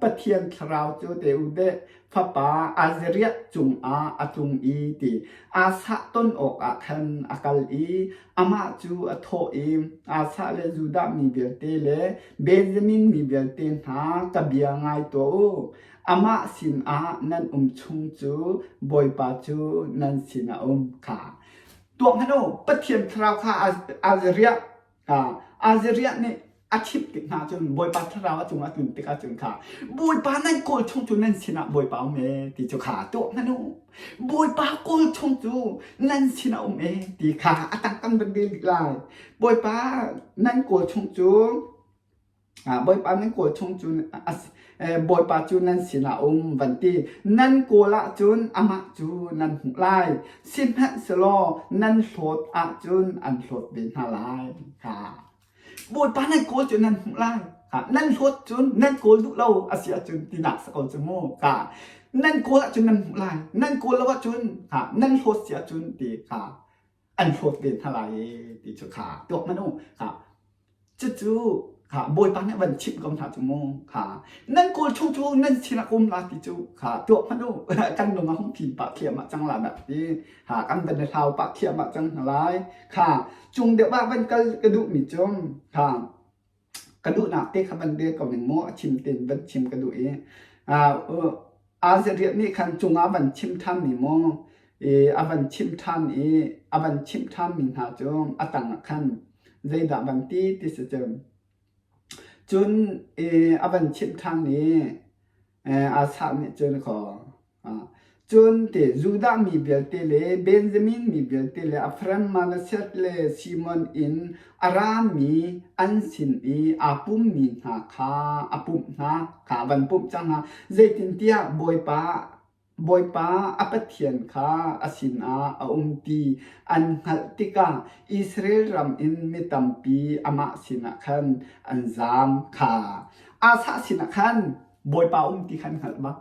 Pathian thlarau cu te u de fapa Azariah cungah a tlung i ti Asa ton awkah khan a kal i amah cu a thawh i Asa le Judah mi vialte le Benjamin mi vialte hna ka bia ngai tuah u. Amah sinah nan um chung cu Bawipa cu nan sinah a um kha. Tuak hmanh u, Pathian thlarau kha Azariah, Azariah nih A chimh tik hna cun Bawipa thlarau a cungah tlun tikah cun kha Bawipa nan kawl chung cu nan sinah Bawipa um e ti cu kha tuah hmanh u. Bawipa kawl chung cu nan sinah um e ti kha a tang kan van rel dih lai. Bawipa nan kawl chung cu Bawipa nan kawl chung cu Bawipa cu nan sinah um van ti. Nan kawl ahcun amah cu nan hmuh lai. Sihmanhsehlaw nan hlawt ahcun an hlawt ve hna lai. Kha. Bawipa nan kawl cu nan hmuh lai. Nan hlawt cun nan kawl duh lo a si ahcun tinak si ko cu mu. Ka nan kawl ahcun nan hmuh lai. Nan kawl lo ahcun nan hlawt si ahcun ti kha an hlawt ve hna lai ti cu kha tuak hmanh u. Kha cucu kha Bawipa nih a van chimh ko hna cu mu. Kha nan kawl chung cu nan sinah ka um la ti cu kha tuak hmanh u. Kan lung a hung fim pah thliahmah cang la dah ti. Ha kan van i hlau pah thliahmah cang hna lai. Kha cung deuh ah van kal ka duhmi cu kha ka duhnak te kha van rel ko ning mu a chim tein van chim ka duh i Azariah nih khan cungah van chim ṭhanmi mu i a van chim ṭhan i a van chimh ṭhanmi hna cu a tang ah khan zeidah van ti ti si cun cun i a van chimh ṭhan i Asa nih cun khaw Cun ti Judah mi vialte le Benjamin mi vialte le Efraim, Manasseh le Simon in a rami an sin i aa pummi hna kha a pumh hna kha a van pumh cang hna. Zeitintiah Bawipa Bawipa a Pathian kha a sinah a um ti an hngalh tikah Israel ram in mi tampi amah sinah khan an zaam kha. Asa sinah khan Bawipa um ti khan hngalh bak.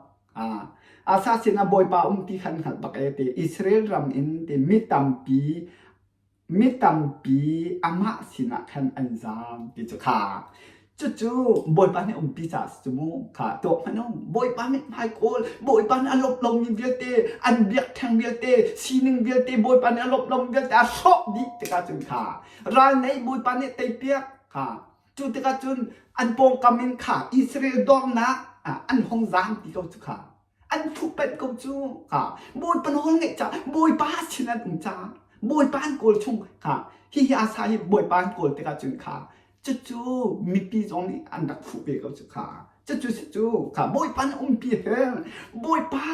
Asa sinah Bawipa um ti khan hngalh bak ee ti Israel ram in ti mi tampi mi tampi amah sinah khan an zaam ti cu kha cucu Bawipa nih umpi caah si cu mu kha tuak hmanh u Bawipa mithmai kawl Bawipa nih a lawmh lomi vialte an biakṭheng vialte sining vialte Bawipa nih a lawmh lomi vialte a hrawh dih tikah cun kha ral nei Bawipa nih teipiak kha Cu tikah cun an pawngkam in kha Israel dornak an hong zaam ti ko cu kha an fuhpanh ko cu kha Bawipa nawl ngeih ca Bawipa sin an um ca Bawipa an kawl chung kha hihi Asa hi Bawipa an kawl tikah cun kha cucu mipi zong nih an rak fuh ve ko cu kha cucu si cu kha Bawipa nih umpi he Bawipa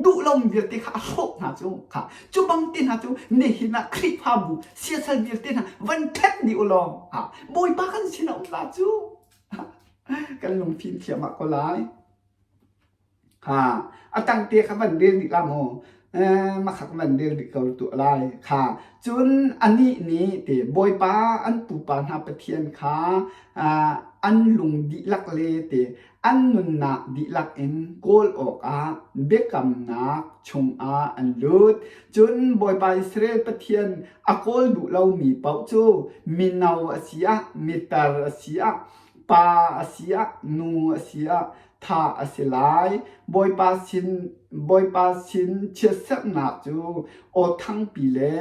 duh lomi vialte kha a hrawh hna cu kha cu bang te hna cu nihin ah Khrihfabu siasal vialte hna van ṭhen dih u law ha Bawipa kan sin a um la cu kan lungfim thiam ah ko lai ha a tang te kha van rel dih la maw makhak van rel dih ko tu lai kha cun anih nih te Bawipa an pupa hna Pathian kha an lung dihlak le te an nunnak dihlak in kawl awkah biakamnak chungah an lut. Cun Bawipa Israel Pathian a kawl duh lomi paoh cu mino a si ah, mitar a si ah, pa a si ah, nu a si ah, thah a si lai. Bawipa sin Bawipa sin chiatserhnak cu aw thangpi le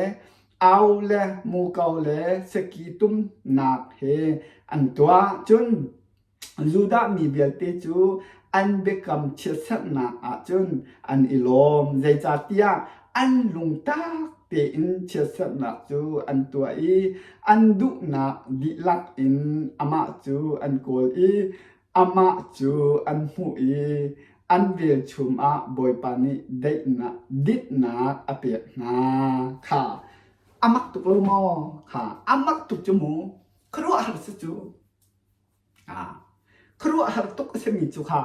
au le muko le saki tumnak he an tuah. Cun Judah mi vialte cu an biakam chiatserhnak ah cun an i lawm, zeicahtiah an lungtak tein chiatserhnak cu an tuah i an duhnak dihlak in amah cu an kawl i amah cu an hmuh i an velchum ah Bawipa nih daihnak dinhnak a pek hna kha a mak tuk lo maw? Kha a mak tuk cu mu. Khuaruahhar si cu. Khuaruahhar tuk a simi cu kha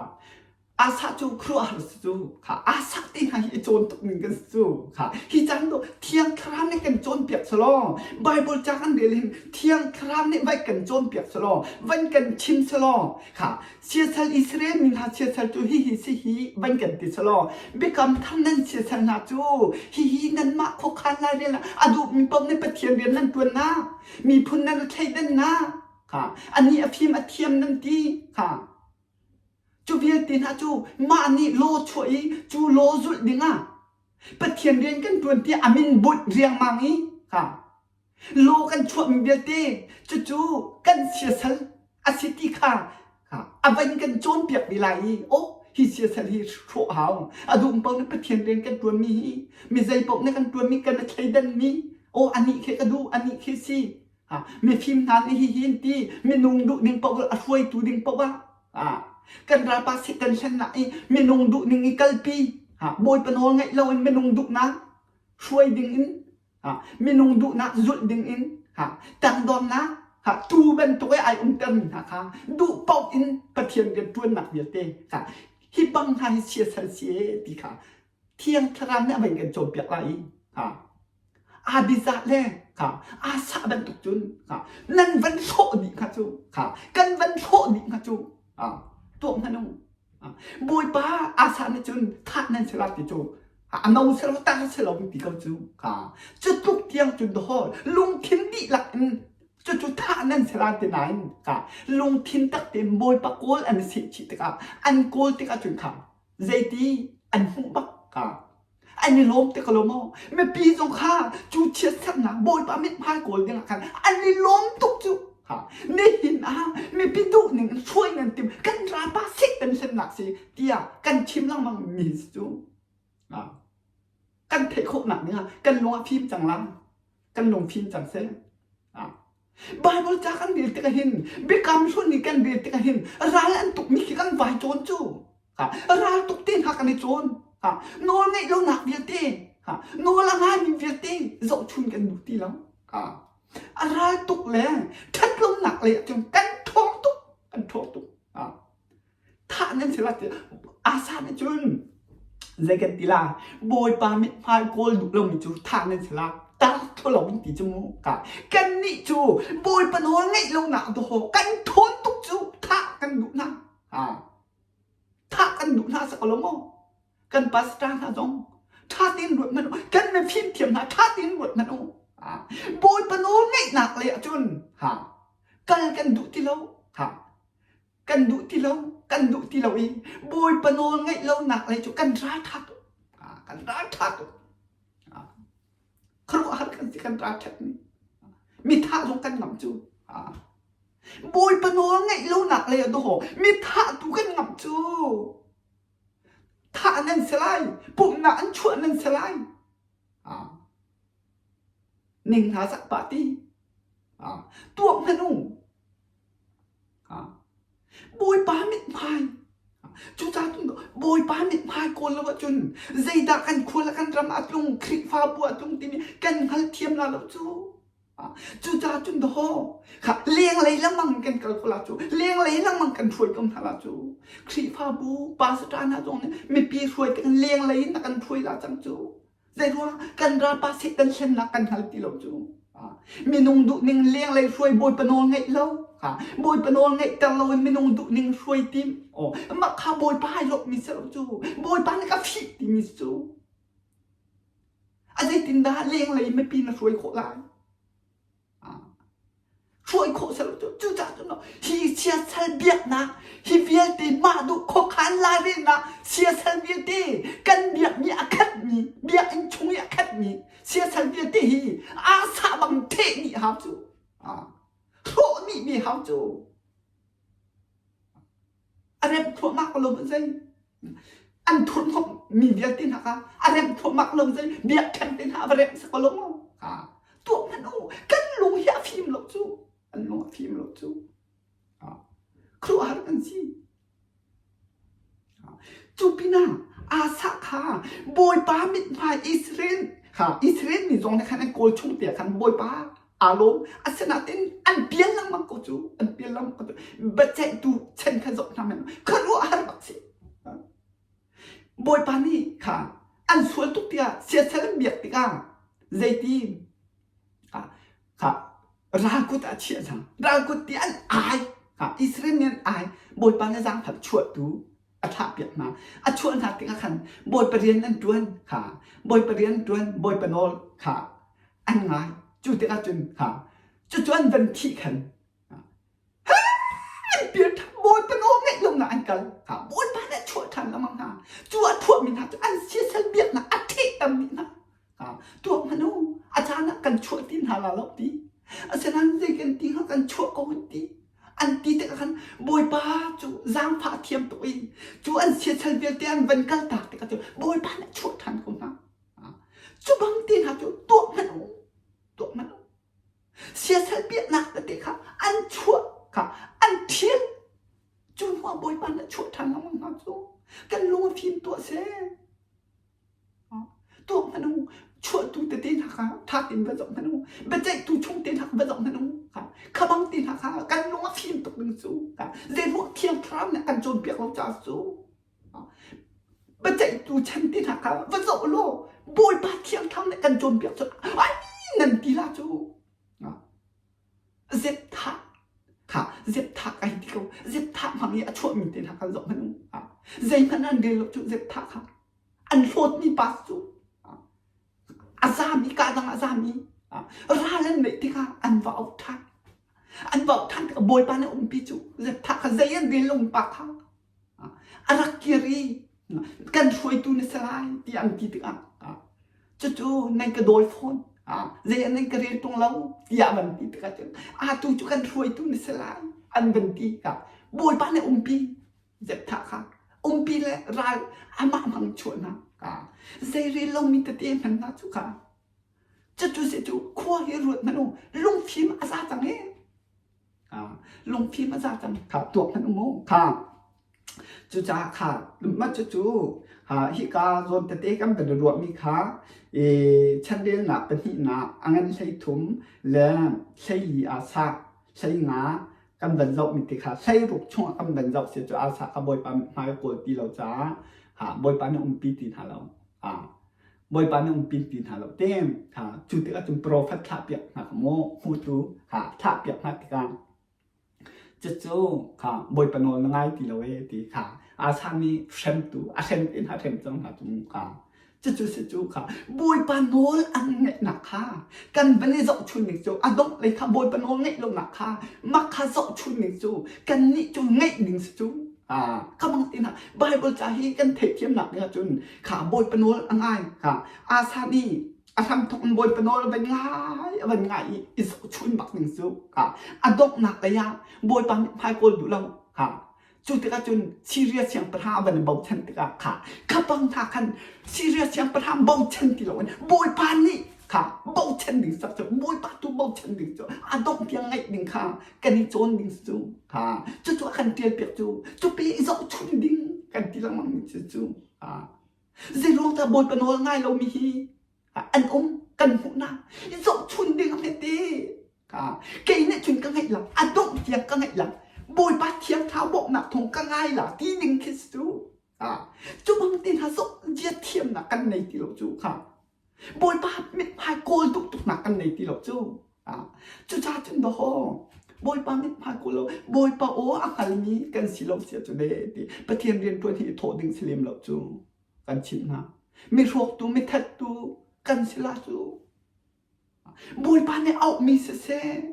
Asa cu khuaruahhar si cu kha Asa te hna hi i cawn tuk ning kan si cu kha hi caan tu Thiang Thlarau nih kan cawnpiak selaw Bible ca kan rel hin Thiang Thlarau nih vai kan cawnpiak selaw van kan chim selaw kha siasal Israel mi hna siasal cu hihi si hi van kan ti selaw biakam thar nan siasal hna cu hihi nanmah khuakhan lairel ah a duhmi paoh nih Pathian rian nan ṭuannak miphun nan thleidannak kha anih a fim a thiam nan ti kha cu vialte hna cu mah nih law chuah i cu law zulh dingah Pathian rian kan ṭuan tiah a min bunh riangmang i kha law kan chuahmi vialte cucu kan siasal a si ti kha a van kan cawnpiak ve lai i oh hi siasal hi hrawh hau a duh paoh nih Pathian rian kan ṭuanmi hi mi zei paoh nih kan ṭuanmi kan i thleidanmi oh anih khi ka duh anih khi si. Mifim hna nih hihi an ti minung duh ning paoh a hruaitu ding paoh ah kan ralpa Satan hlennak i minung duh ning i kalpi Bawipa nawl ngaih loin minung duhnak hruai ding in minung duhnak zulh ding in tangdornak tuu bantuk i ai umtermi hna kha duh paoh in Pathian rian ṭuannak vialte hi bang hna hi siasal si e ti kha Thiang Thlarau nih a van kan cawnpiak lai i aa biazah le aa sah bantuk cun nan van hrawh dih hnga cu kan van hrawh dih hnga cu tuah hmanh u. Bawipa aa sah nih cun thah nan si la ti cu a no si lo ta si lo ti ko cu cu tluk tiang cun dawh lungthin dihlak in cucu thah nan si la ti nain lungthin tak tein Bawipa kawl an seh chih tikah an kawl tikah cun kha zeiti an hmuh bak ka an i lawm te ko lo maw mipi zong kha cu chiatsernak bawipa mithmai kawl ding ah khan an i lawm tuk cu ha nihin ah mipi duh ning in hruai nan tim kan ralpa sik kan hlennak si tiah kan chim lengmang mi si cu kan theih khawhnak ding ah kan lung a fim cang la kan lung fim cang seh Bible ca kan rel tikah hin biakam hlun i kan rel tikah hin ral an tukmi khi kan vai cawn cu ral tuk te hna kan i cawn nawl ngeih lonak vialte nawl a ngaimi vialte zohchun kan duh ti lo a ral tuk le ṭhat lonak lei ahcun kan ṭhawng tuk kan ṭhawng tuk Thah nan si la ti Asa nih cun zei kan ti la Bawipa mithmai kawl duh lomi cu thah nan si la tar tholo in ti cu mu ka kannih cu Bawipa nawl ngeih lonak dawh kan thawn tuk cu thah kan duh hna ha thah kan duh hna sak lo maw kan pastor hna zong ṭha tein ruat hmanh u kan mifim thiam hna ṭha tein ruat hmanh u Bawipa nawl ngeihnak lei ahcun ha kal kan duh ti lo ha kan duh ti lo kan duh ti lo i bawipa nawl ngeih lonak lei cu kan ralṭha tuk kan ralṭha tuk khuaruahhar kan si kan ralṭhat ni mi thah zong kan ngamh cu bawipa nawl ngeih lonak lei ah dawh mi thah tu kan ngamh cu thah nan si lai pumhnak an chuah nan si lai ning hna zak pah ti tuak hmanh u Bawipa mithmai cucaah cun Bawipa mithmai kawl lo ahcun zeidah kan khua le kan ram ah a tlung Khrihfabu ah a tlung timi kan hngalthiam la lo cu. Cucaah cun dawh kha lenglei lengmang kan kal ko la cu lenglei lengmang kan hruai ko hna la cu Khrihfabu pastor hna zong nih mipi hruai tik in lenglei in a kan hruai la cang cu. Zeiruang kan ralpa Satan hlennak kan hngal ti lo cu. Minung duhning lenglei hruai Bawipa nawl ngeih lo. Bawipa nawl ngeihter lo in minung duhning hruai tim. Oh, mah kha Bawipa ai lawmhmi si lo cu. Bawipa nih ka fih timi si cu. A zeitindah lenglei mipi na hruai khawh lai? Hruai khawh seh cu cucaah cun hi siasal biaknak hi vialte mah duh khuakhan lairelnak siasal vialte kan biakmi a khatmi biakinn chung i a khatmi siasal vialte hi aa sah bang theh dih hau cu hrawh dih mi hau cu A remh thluahmah ko lo zei. An thurhnawmh mi vialte hna kha a remh thluahmah lo zei. Biakṭheng te hna va remh sak ko lo maw? Ha. Tuah hmanh u. Kan lung hi a fim lo cu. An lung a fim lo cu. Ha. Khuaruahhar kan si. Cu pinah Asa kha Bawipa mithmai Israel kha Israel mi zong nih khan an kawl chung te ah khan Bawipa aa lawm. Asinain an pial lengmang ko cu an pial lengmang ko cu biaceihtu chan kha zoh hna men khuaruahhar bak si. Bawipa nih kha an sual tuk tiah siasal an biak tikah zeiti kha ral kut ah chiah hna ral kut ti an ai kha Israel nih an ai Bawipa nih zaangfak chuahtu a thlahpiak hna a chuah hna tikah khan Bawipa rian an ṭuan kha Bawipa rian an ṭuan Bawipa nawl kha an ngai cu tikah cun kha cucu an van thih khan an pial ṭhan Bawipa nawl ngaih lonak an kal kha Bawipa nih a chuah ṭhan lengmang hna cu a thuahmi hna cu an siasal biaknak a thehter dih hna tuak hmanh u a caan ah kan chuah ti hna la lo ti asinain zei kan ti hnga kan chuah ko an ti an ti tikah khan bawipa cu zaangfah thiam tuk i cu an siasal vialte an van kal tak tikah cu bawipa nih chuah ṭhan ko hna cu bang te hna cu tuah hmanh u tuah hmanh u. Siasal biaknak tete kha an chuah kha an ṭhial. Cu hnuah Bawipa nih a chuah ṭhan lengmang hna cu. Kan lung a fim tuah seh. Tuak hmanh u, chuahtu tete hna kha ṭha tein va zoh hmanh u, biaceihtu chung te hna kha va zoh hmanh u. Kha bang te hna kha kan lung a fim tuk ding cu. Zeiruah Thiang Thlarau nih a kan cawnpiak lo caah cu. Biaceihtu chan te hna kha va zoh law Bawipa Thiang Thlarau nih kan cawnpiak cu ai nan ti la cu. Zepthah kha zepthah kai ti ko. Zepthah hmang i a chuahmi te hna kha zoh hmanh u. Zeihmanh an rel lo cu zepthah kha. An hlawtmi pa cu a zami ka dang a zami ral an neih tikah an va auh ṭhan. An va auh ṭhan tikah Bawipa nih umpi cu zepthah kha zei an rel lo pa kha a rak kir i kan hruaitu na si lai tiah an ti tikah cucu nan ka dawi fawn zei ah nan ka rel ṭung lo tiah van ti tikah cun atu cu kan hruaitu na si lai an van ti tikah Bawipa nih umpi Zepthah kha umpi le ral amah hmang chuahnak zei rel lomi tete hman hna cu kha cucu si cu khua hi ruat hmanh u lungfim a za cang e lungfim a za cang kha tuak hmanh u mu kha cucaah kha mah cucu hika zawn tete kan van ruahmi kha i chanrelnak pahnihnak a ngan 13 le 14 ah sa 15 kan van zohmi ti kha 16 chungah kan van zoh si cu asa kha Bawipa hmai kawl ti lo caah ha Bawipa nih umpi ti hna lo ha Bawipa nih umpi ti hna lo te ha cu tikah cun profet thlah piak hna kha mu hmutu ha thlah piak hna tikah cucu kha Bawipa nawl na ngai ti lo e ti kha Asa nih hremtu a hrem te hna hrem cang hna cu kha Cucu si cu kha Bawipa nawl an ngaihnak kha kan van i zohchun ning cu a dongh lei kha Bawipa nawl ngaih lonak kha mah kha zohchun ning cu kannih cu ngaih ding si cu ah kha bang tin ah Bible ca hi kan theihthiamnak ding ahcun kha Bawipa nawl a ngai kha Asa nih a hramthawk in Bawipa nawl a van ngai a van ngai i i zohchun bak ding cu kha a donghnak lei ah Bawipa mithmai kawl duh lo kha Cu tikah cun Siria siangpahrang a van i bochan tikah kha kha bang hna khan Siria siangpahrang bochan ti loin Bawipa nih kha bochan ding sak cu Bawipa tu bochan ding cu a dongh tiang ngaih ding kha kan i cawn ding cu kha cucu a kan ṭialpiak cu cupi i zohchun ding kan ti lengmang mi cu cu zeiruang dah Bawipa nawl ngai lomi hi an um kan hmuhnak i zohchun ding a hmete Kei nih cun ka ngaih la, a dongh tiang ka ngaih la, Bawipa thiang thlarau bawmhnak thawng ka ngai la ti ning khi si cu. Cu bang te hna zoh zia thiamnak kan nei ti lo cu kha. Bawipa mithmai kawl duh tuknak kan nei ti lo cu. Cucaah cun dawhaw Bawipa mithmai kawl lo, Bawipa aw a hngalmi kan si lo sia cu ve ti Pathian rianṭuan hi i thawh ding si lem lo cu kan chimh hna. Mi hrawktu, mi thattu kan si la cu. Bawipa nih auhmi siseh,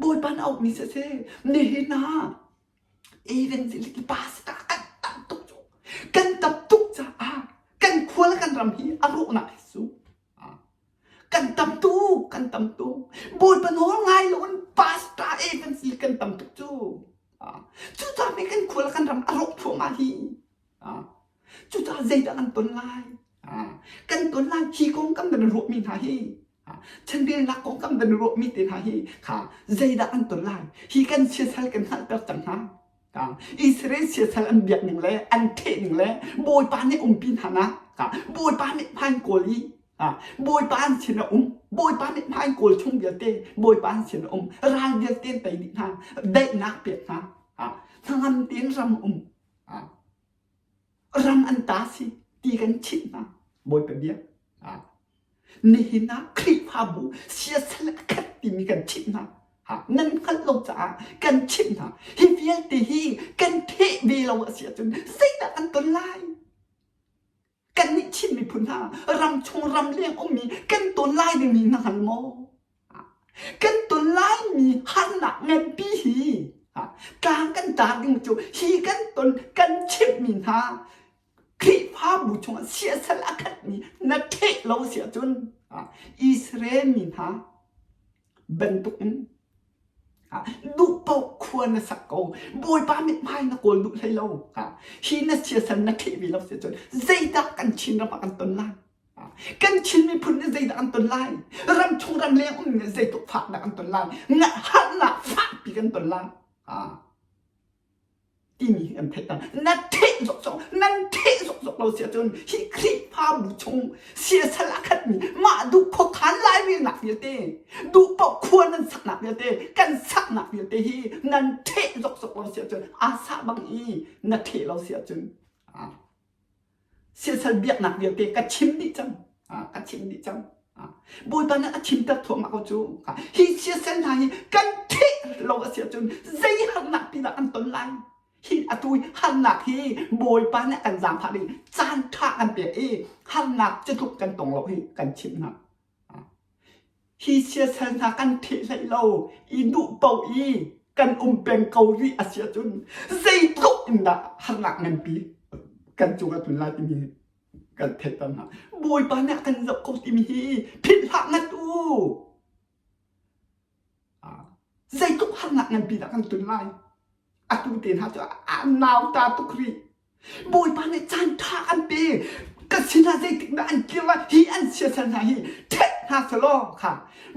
Bawipa nih auhmi siseh, nihin ah evangelist pastor kan tam tuk cu. Kan tam tuk caah kan khua le kan ram hi a rawhnak hi cu. Kan tam tuk, kan tam tuk. Bawipa nawl ngai loin pastor evangelist kan tam tuk cu. Cucaah kan khua le kan ram a rawk thluahmah hi. Cucaah zeidah kan ton lai? Kan ton lai hi kong kan van ruahmi hna hi chanrelnak kong kan van ruahmi te hna hi kha zeidah kan ton lai? Hi kan siasal kan hngalhter cang hna. Israel siasal an biak ning le an theh ning le Bawipa nih umpi hna nak Bawipa nih hmain kawl i Bawipa an sin a um Bawipa nih hmain kawl chung vialte Bawipa an sin a um ral vialte an tei dih hna daihnak pek hna hnangam tein ram um Ram an ta si ti kan chimh hna Bawipa bia. Nihin ah Khrihfabu siasal a khat timi kan chimh hna. Nan hngalh lo caah kan chimh hna. Hi vialte hi kan theh ve lo a si ahcun zeidah kan ton lai? Kannih Chin miphun hna ramchung ramleng ummi kan ton lai dingmi na hngal maw? Kan ton laimi harnak nganpi hi tlang kan tar ding cu hi kan ton kan chimhmi hna Khrihfabu chungah siasal a khatmi na theh lo si ahcun Israel mi hna bantukin Duh paoh khua na sak ko. Bawipa mithmai na kawl duh hlei lo. Hi na siasal na theh ve lo si cun zeidah kan Chin ram ah kan ton lai? Kan Chin miphun nih zeidah an ton lai? Ramchung ramleng um nih zeitluk faknak an ton lai? Harnak fakpi kan ton lai. Timi hi kan theih cang. Na theh zokzok, nan theh zokzok lo si ahcun hi Khrihfabu chung siasal a khatmi mah duh khuakhan lairelnak vialte, duh paoh khua nan saknak vialte, kan saknak vialte hi nan theh zokzok lo si ahcun aa sah bang i na theh lo si ahcun siasal biaknak vialte ka chim dih cang. Ka chim dih cang. Bawipa nih a chimter thluahmah ko cu. Hi siasal hna hi kan theh lo a si ahcun zei harnak pi dah kan ton lai? Hi atu harnak hi Bawipa nih kan zaangfah ding caan ṭha kan pek i harnak cutluk kan tong lo hi kan chimh hna. Hi siasal hna kan theh hlei lo i duh paoh i kan um peng ko rih a si ahcun zeitluk in dah harnak nganpi kan cung a tlun lai timi kan theihter hna. Bawipa nih a kan zoh ko timi hi philh hlah ngat u. Zeitluk harnak nganpi dah kan tun lai. Atu te hna cu a nauta tuk rih. Bawipa nih caan ṭha an pe. Ka sinah zeitik dah an kir lai hi an siasal hna hi ṭhet hna selaw kha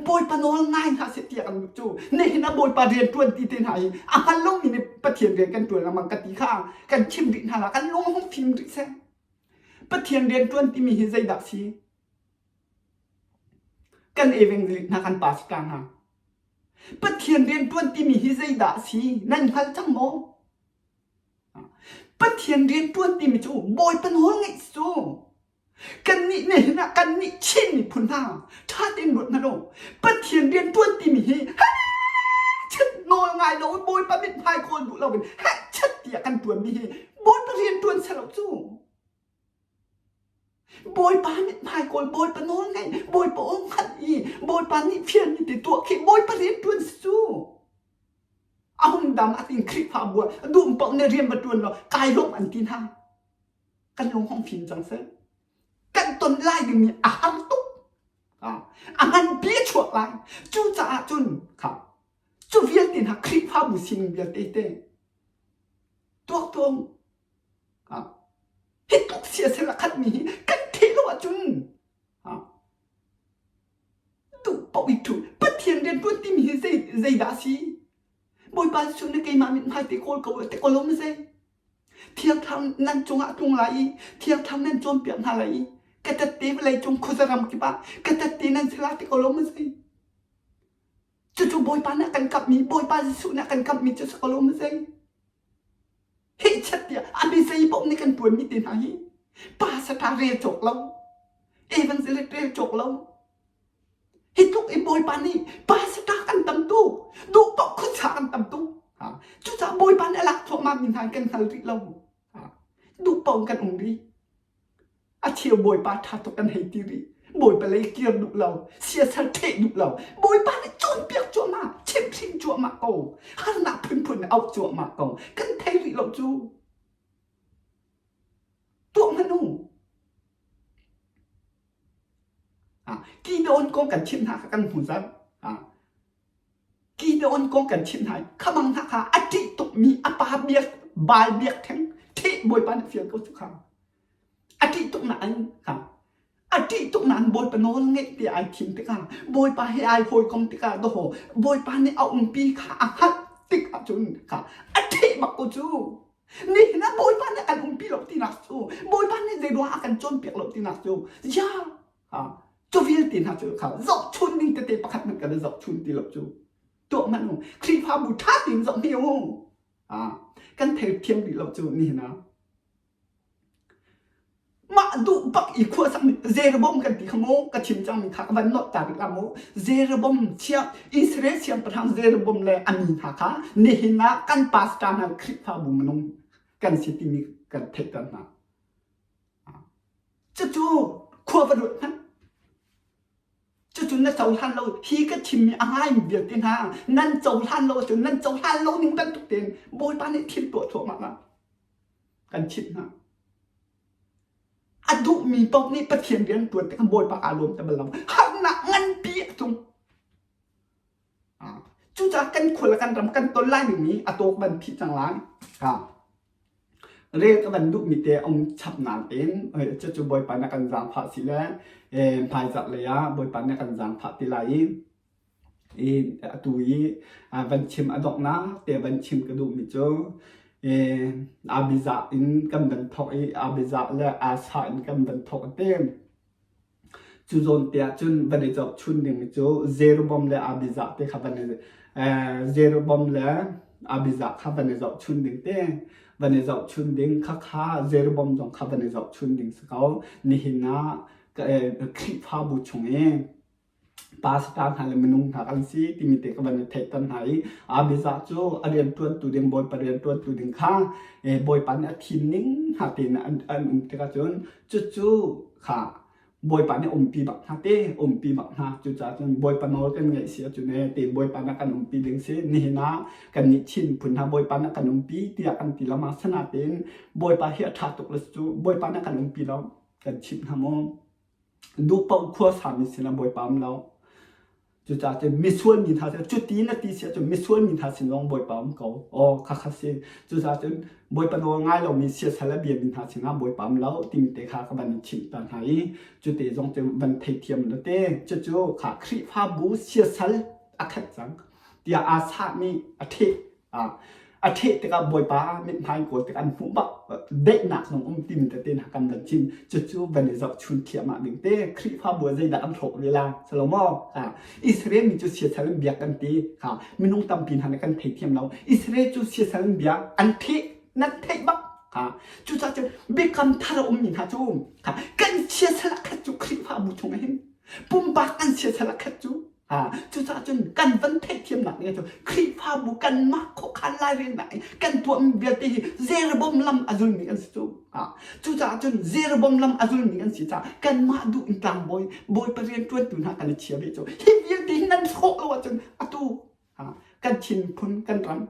Bawipa nawl ngai hna seh tiah kan duh cu. Nihin ah Bawipa rian ṭuan ti te hna hi a hngal lomi nih Pathian rian kan ṭuan lengmang ka ti kha kan chim rih hna la kan lung hung fim rih seh. Pathian rian ṭuan timi hi zeidah si? Kan evangelist hna kan pastor hna. Pathian rian ṭuan timi hi zeidah si? Nan hngal cang maw? Pathian rianṭuan timi cu Bawipa nawl ngeih cu kannih nihin ah kannih Chin miphun hna ṭha tein ruat hna u. Pathian rianṭuan timi hi chet nawl ngai lo in Bawipa mithmai kawl duh loin chet tiah kan ṭuanmi hi Bawipa rianṭuan si lo cu. Bawipa mithmai kawl, Bawipa nawl ngaih, Bawipa aw hngalh i Bawipa nih fialmi te tuah khi Bawipa rianṭuan si cu. A hung dam a tin Khrihfabu ah duh paoh nih rian va ṭuan law kai lawmh an ti hna. Kan lung hong fim cang seh. Kan ton lai dingmi a har tuk. A nganpi a chuak lai. Cucaah cun kha cu vialte hna Khrihfabu sining vialte te tuak tuang hi tluk siasel a khatmi hi kan theih lo ahcun duh paoh i ṭhu Pathian rian ṭuan timi hi zei zeidah a si Bawipa Jesuh nih keimah mithmai te kawl ko te ko lo maw zei Thiang Thlarau nan cungah a tlung lai i Thiang Thlarau nan cawnpiak hna lai i ka tette vawlei cung khuaza ram kip ah ka tette nan si lai ti ko lo maw zei cucu Bawipa nih a kan kamhmi Bawipa Jesuh nih a kan kamhmi cu si ko lo maw zei Hehchat tiah a biazei paoh nih kan ṭuanmi te hna hi pastor rel cawk lo, evangelist rel cawk lo. Hi tluk i Bawipa nih pastor kan tam tuk, duh paoh khuasa kan tam tuk. Cucaah Bawipa nih a lak thluahmah mi hna kan hngal rih lo. Duh paoh kan um rih. A cheu Bawipa ṭha tuk kan hei ti rih. Bawipa lei kir duh lo, siasal ṭheh duh lo. Bawipa nih cawnpiak cuahmah, chimhhrin cuahmah ko. Harnak phunphun auh cuahmah ko. Kan thei rih lo cu. Tuah hmanh u. Gideon kong kan chimh hna kha kan hmu cang. Gideon kong kan chimh hna i khamang hna kha a ṭih tukmi a pa biak Baal biakṭheng ṭheh Bawipa nih fial ko cu kha. A ṭih tuk nain kha a ṭih tuk nain Bawipa nawl ngeih ti ai thim tikah Bawipa he ai hawikom tikah dawh Bawipa nih a umpi kha a hngalh tik ahcun kha a ṭheh bak ko cu. Nihin ah Bawipa nih a kan umpi lo tinak cu Bawipa nih zeiruang a kan cawnpiak lo tinak cu ya cu vialte hna cu kha zohchun ding tete pakhat hmanh kan i zohchun ti lo cu tuah hmanh u Khrihfabu ṭha tein zoh hme u kan theithiam rih lo cu nihin ah Mah duh bak i khuasak nih Jeroboam kan ti kha mu ka chim cangmi kha ka van nolh ta rih la mu Jeroboam siang Israel siangpahrang Jeroboam le a mi hna kha nihin ah kan pastor hna Khrihfabu minung kan si timi kan theihter hna. Cucu khua va ruat hmanh. Cucu na cohlan lo hi ka chimmi a ngaimi vialte hna nan cohlan lo ahcun nan cohlan lo ning bantuk tein Bawipa nih thil tuah thluahmah la kan chimh hna. A duhmi paoh nih Pathian rian ṭuan tikah Bawipa aa lawm te bal lo. Harnak nganpi a tlung. Cucaah kan khua le kan ram kan ton lai dingmi a tawk ban phih cang lai. Rel ka van duhmi te um chap nain cucu Bawipa nih a kan zaangfah si le hmaizarh lei ah Bawipa nih a kan zaangfah ti lai i atu i van chim a donghnak te van chim ka duhmi cu Abijah in kan van thawk i Abijah le Asa in kan van thawk te. Cu zawn te ah cun van i zohchun dingmi cu Jeroboam le Abijah te kha van i Jeroboam le Abijah kha van i zohchun ding te van i zohchun ding khakha Jeroboam zong kha van i zohchun ding si ko. Nihin ah Khrihfabu chung i pastor hna le minung hna kan si timi te ka van i theihter hna i Abijah cu a rianṭuantu ding Bawipa rianṭuantu ding kha Bawipa nih a thim ning hna tein an um tikah cun cucu kha Bawipa nih umpi bak hna te umpi bak hna cucaah cun Bawipa nawl kan ngaih si ahcun ee te Bawipa nih kan umpi ding si nihin ah kan nih Chin phun hna Bawipa nih kan umpi tiah kan ti lama sanatein Bawipa hi a ṭha tuk le cu Bawipa nih kan umpi lo kan chimh hna maw duh paoh khua sami sinah Bawipa um lo Cucaah cun misual mi hna cu cuti na ti si ahcun misual mi hna sin zong Bawipa um ko. Aw khakha si. Cucaah cun Bawipa nawl ngai lomi siasal a biami hna sinah Bawipa um lo timi te kha ka van in chimh ta hna i cute zong cu van theithiam na te. Cucu kha Khrihfabu siasal a khat cang tiah aa sahmi a ṭheh A ṭheh tikah Bawipa mithmai kawl tikah an hmuh bak daihnak zong um timi tete hna kan van chim. Cucu van i zohchun thiahmah ding te. Khrihfabu ah zeidah kan hrawk ve la? Salomo, Israel mi cu siasal in biak kan ti. Minung tampi hna nih kan theithiam lo. Israel cu siasal in biak an ṭheh nan theih bak. Cucaah cun biakam thar a ummi hna cu kan siasal a khat cu Khrihfabu chungah hin pumpak kan siasal a khat cu Cucaah cun kan van theihthiamnak nih cu Khrihfabu kanmah khuakhan lairelnak i kan tuahmi vialte hi Jeroboam lam a zulmi kan si cu. Cucaah cun Jeroboam lam a zulmi kan si caah kanmah duh in tlangbawi Bawipa rianṭuantu hna kan i chia ve cu. Hi vialte hi nan hrawh lo ahcun atu kan thinphun kan ram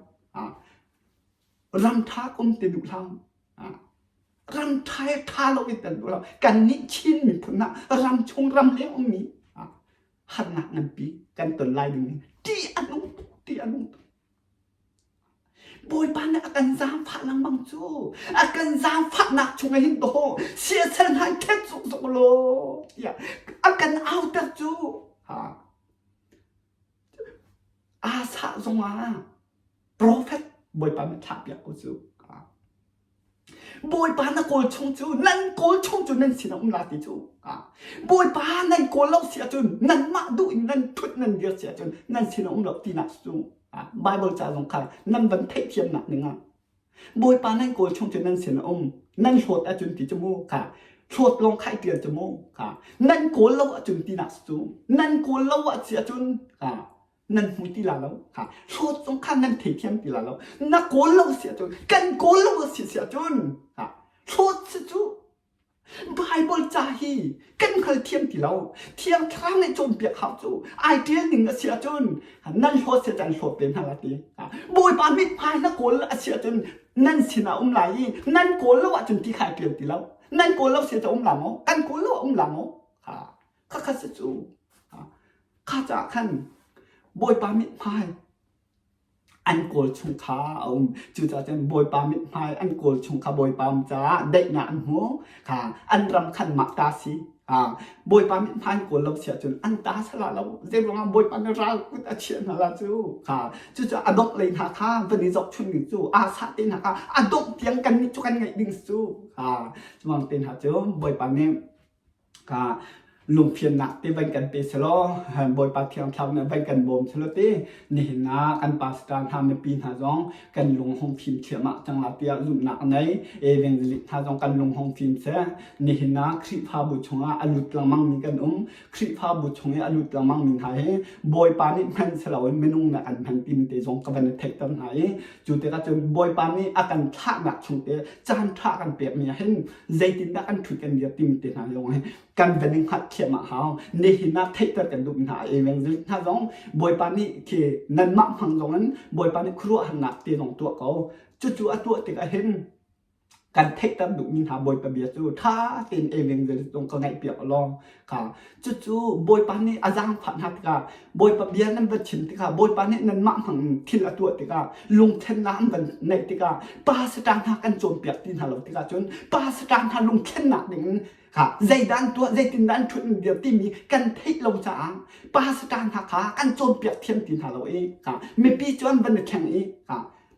ram ṭha um ti duh hlah. Ram ṭha he ṭha lo in kan duh lo. Kannih Chin miphun ah ram chung ram leng ummi harnak nganpi kan ton lai ding hi ṭih a nung tuk ṭih a nung tuk Bawipa nih a kan zaangfah lengmang cu a kan zaangfahnak chungah hin dawh siasal hna in ṭhet zukzuk law tiah a kan auter cu ha aa sah zongah Profet Bawipa nih thlahpiak ko cu. Bawipa na kawl chung cu nan kawl chung cu nan sinah um la ti cu. Bawipa nan kawl lo si ahcun nanmah duh in nan thut nan dir si ahcun nan sinah um lo tinak cu Bible ca zong kha nan van theihthiamnak ning ah Bawipa nan kawl chung cu nan sinah um nan hlawt ahcun ti cu mu kha hlawt lawng kha i ṭial cu mu kha nan kawl lo ahcun tinak cu nan kawl lo ah si ahcun kha nan hmu ti la lo ha hlawt zong kha nan theithiam ti la lo na kawl lo si ahcun kan kawl lo a si si ahcun ha hlawt si cu Bible ca hi kan hngalthiam ti lo thiang thlarau nih cawnpiak hau cu ai ṭial ning a si ahcun nan hlawt si can hlawt te hna la ti Bawipa mithmai na kawl a si ahcun nan sinah um lai i nan kawl lo ahcun ti kha ai ṭial ti lo nan kawl lo si ahcun um la maw kan kawl lo um la maw ha khakha si cu Kha caah khan Bawipa mithmai an kawl chung kha a um. Cucaah cun Bawipa mithmai an kawl chung kha Bawipa um caah daihnak an hmu. Kha an ram khan mah ta si. Bawipa mithmai an kawl lo si ahcun an ta sala lo. Zeiruangah Bawipa nih ral kut a chiah hna la cu. Kha cucaah a dongh lei hna kha van i zohchun ding cu aa sah te hna kha a dongh tiang kan nih cu kan ngeih ding cu. Kha cuang te hna cu Bawipa nih Ka lungfiannak te van kan pe selaw Bawipa Thiang Thlarau nih van kan bawm selaw ti nihin ah kan pastor hna mipi hna zong kan lung hung fim thiamah cang la tiah zumhnak a nei evangelist hna zong kan lung hung fim seh nihin ah Khrihfabu chungah a lut lengmang mi kan um Khrihfabu chung i a lut lengmang mi hna hi Bawipa nih hman siloin minung nih an hman timi te zong ka van i theihter hna i cu tikah cun Bawipa nih a kan thlahnak chung te caan ṭha kan pekmi ah hin zeitindah kan ṭhut kan dir timi te hna zong hi kan van i hngalhthiam a hau nihin ah theihter kan duh hna evangelist hna zong Bawipa nih khi nanmah hmang zong in Bawipa nih khuaruahharnak te zong tuah ko cucu a tuah tikah hin Kan theihter duhmi hna Bawipa bia cu ṭha tein evangelist zong ka ngaihpiak law kha cucu Bawipa nih a zaangfah hna tikah Bawipa bia nan va chim tikah Bawipa nih nanmah hmang in thil a tuah tikah lungthlennak an van neih tikah pastor hna kan cawnpiak ti hna lo tikah cun pastor hna lungthlennak ding in kha zeidah an tuah zeitindah an ṭhut an dir timi kan theih lo caah pastor hna kha kan cawnpiak thiam ti hna lo i kha mipi cu an van i thleng i kha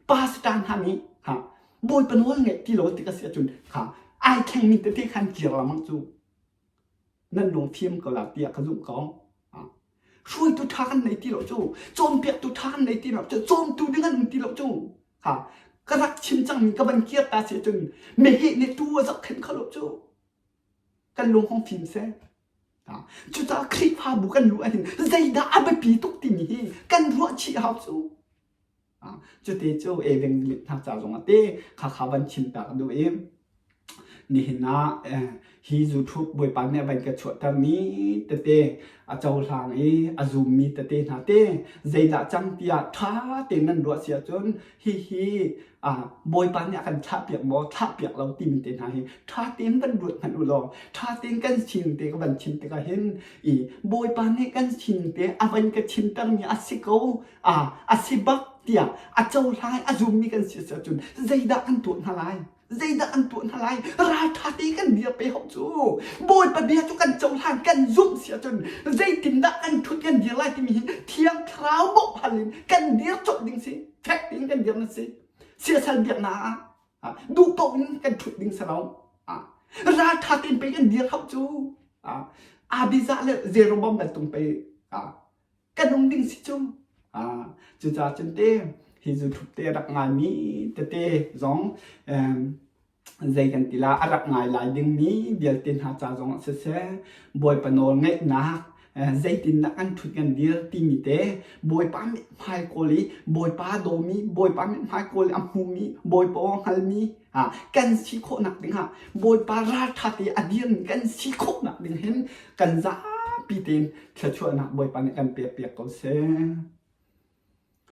pastor hna nih kha Bawipa nawl ngeih ti lo tik a si ahcun kha ai thlengmi tete khan kir lengmang cu nan lung fim ko la tiah ka zumh ko. Hruaitu ṭha kan nei ti lo cu, cawnpiaktu ṭha kan nei ti lo cu, cawmtu ding an um ti lo cu. Ha ka rak chim cangmi ka van kir ta si ahcun meheh nih tuu a zohkhenh kho lo cu. Kan lung hong fim seh. Cucaah Khrihfabu kan luh ahhin zeidah a biapi tuk timi hi kan ruah chih hau cu. Cute cu evangelist hna ca zong ah te khakha van chim ta ka duh i nihin ah hi YouTube Bawipa nih a van ka chuahtermi tete a cohlang i a zummi tete hna te zeidah cang tiah ṭha tein nan ruah si ahcun hihi Bawipa nih a kan thlahpiak maw thlahpiak lo timi te hna hi ṭha tein van ruat hmanh u law ṭha tein kan sining te ka van chim tikah hin i Bawipa nih kan sining te a van ka chimtermi a si ko a si bak tiah a cohlang a zummi kan si ahcun zeidah kan tuah hna lai zeidah kan tuah hna lai ralṭha te kan dir pe hau cu Bawipa bia cu kan cohlan kan zumh si ahcun zeitindah kan ṭhut kan dir lai timi hi Thiang Thlarau bawmh hal in kan dir colh ding si fek tein kan dir na si siasal biaknak ah duh paoh in kan ṭhut ding si lo ralṭha tein pei kan dir hau cu Abijah le Jeroboam bantuk pei kan um ding si cu. Cucaah cun te hi YouTube te rak ngaimi tete zong zei kan ti la a rak ngai lai dingmi vialte hna ca zong ah siseh Bawipa nawl ngeihnak zeitindah kan ṭhut kan dir timi te Bawipa mithmai kawl i Bawipa dawmi Bawipa mithmai kawl i a hmumi Bawipa aw hngalmi kan si khawhnak ding ah Bawipa ralṭha te a dirmi kan si khawhnak ding hin kan zapi tein thluachuahnak Bawipa nih kan pek piak ko seh.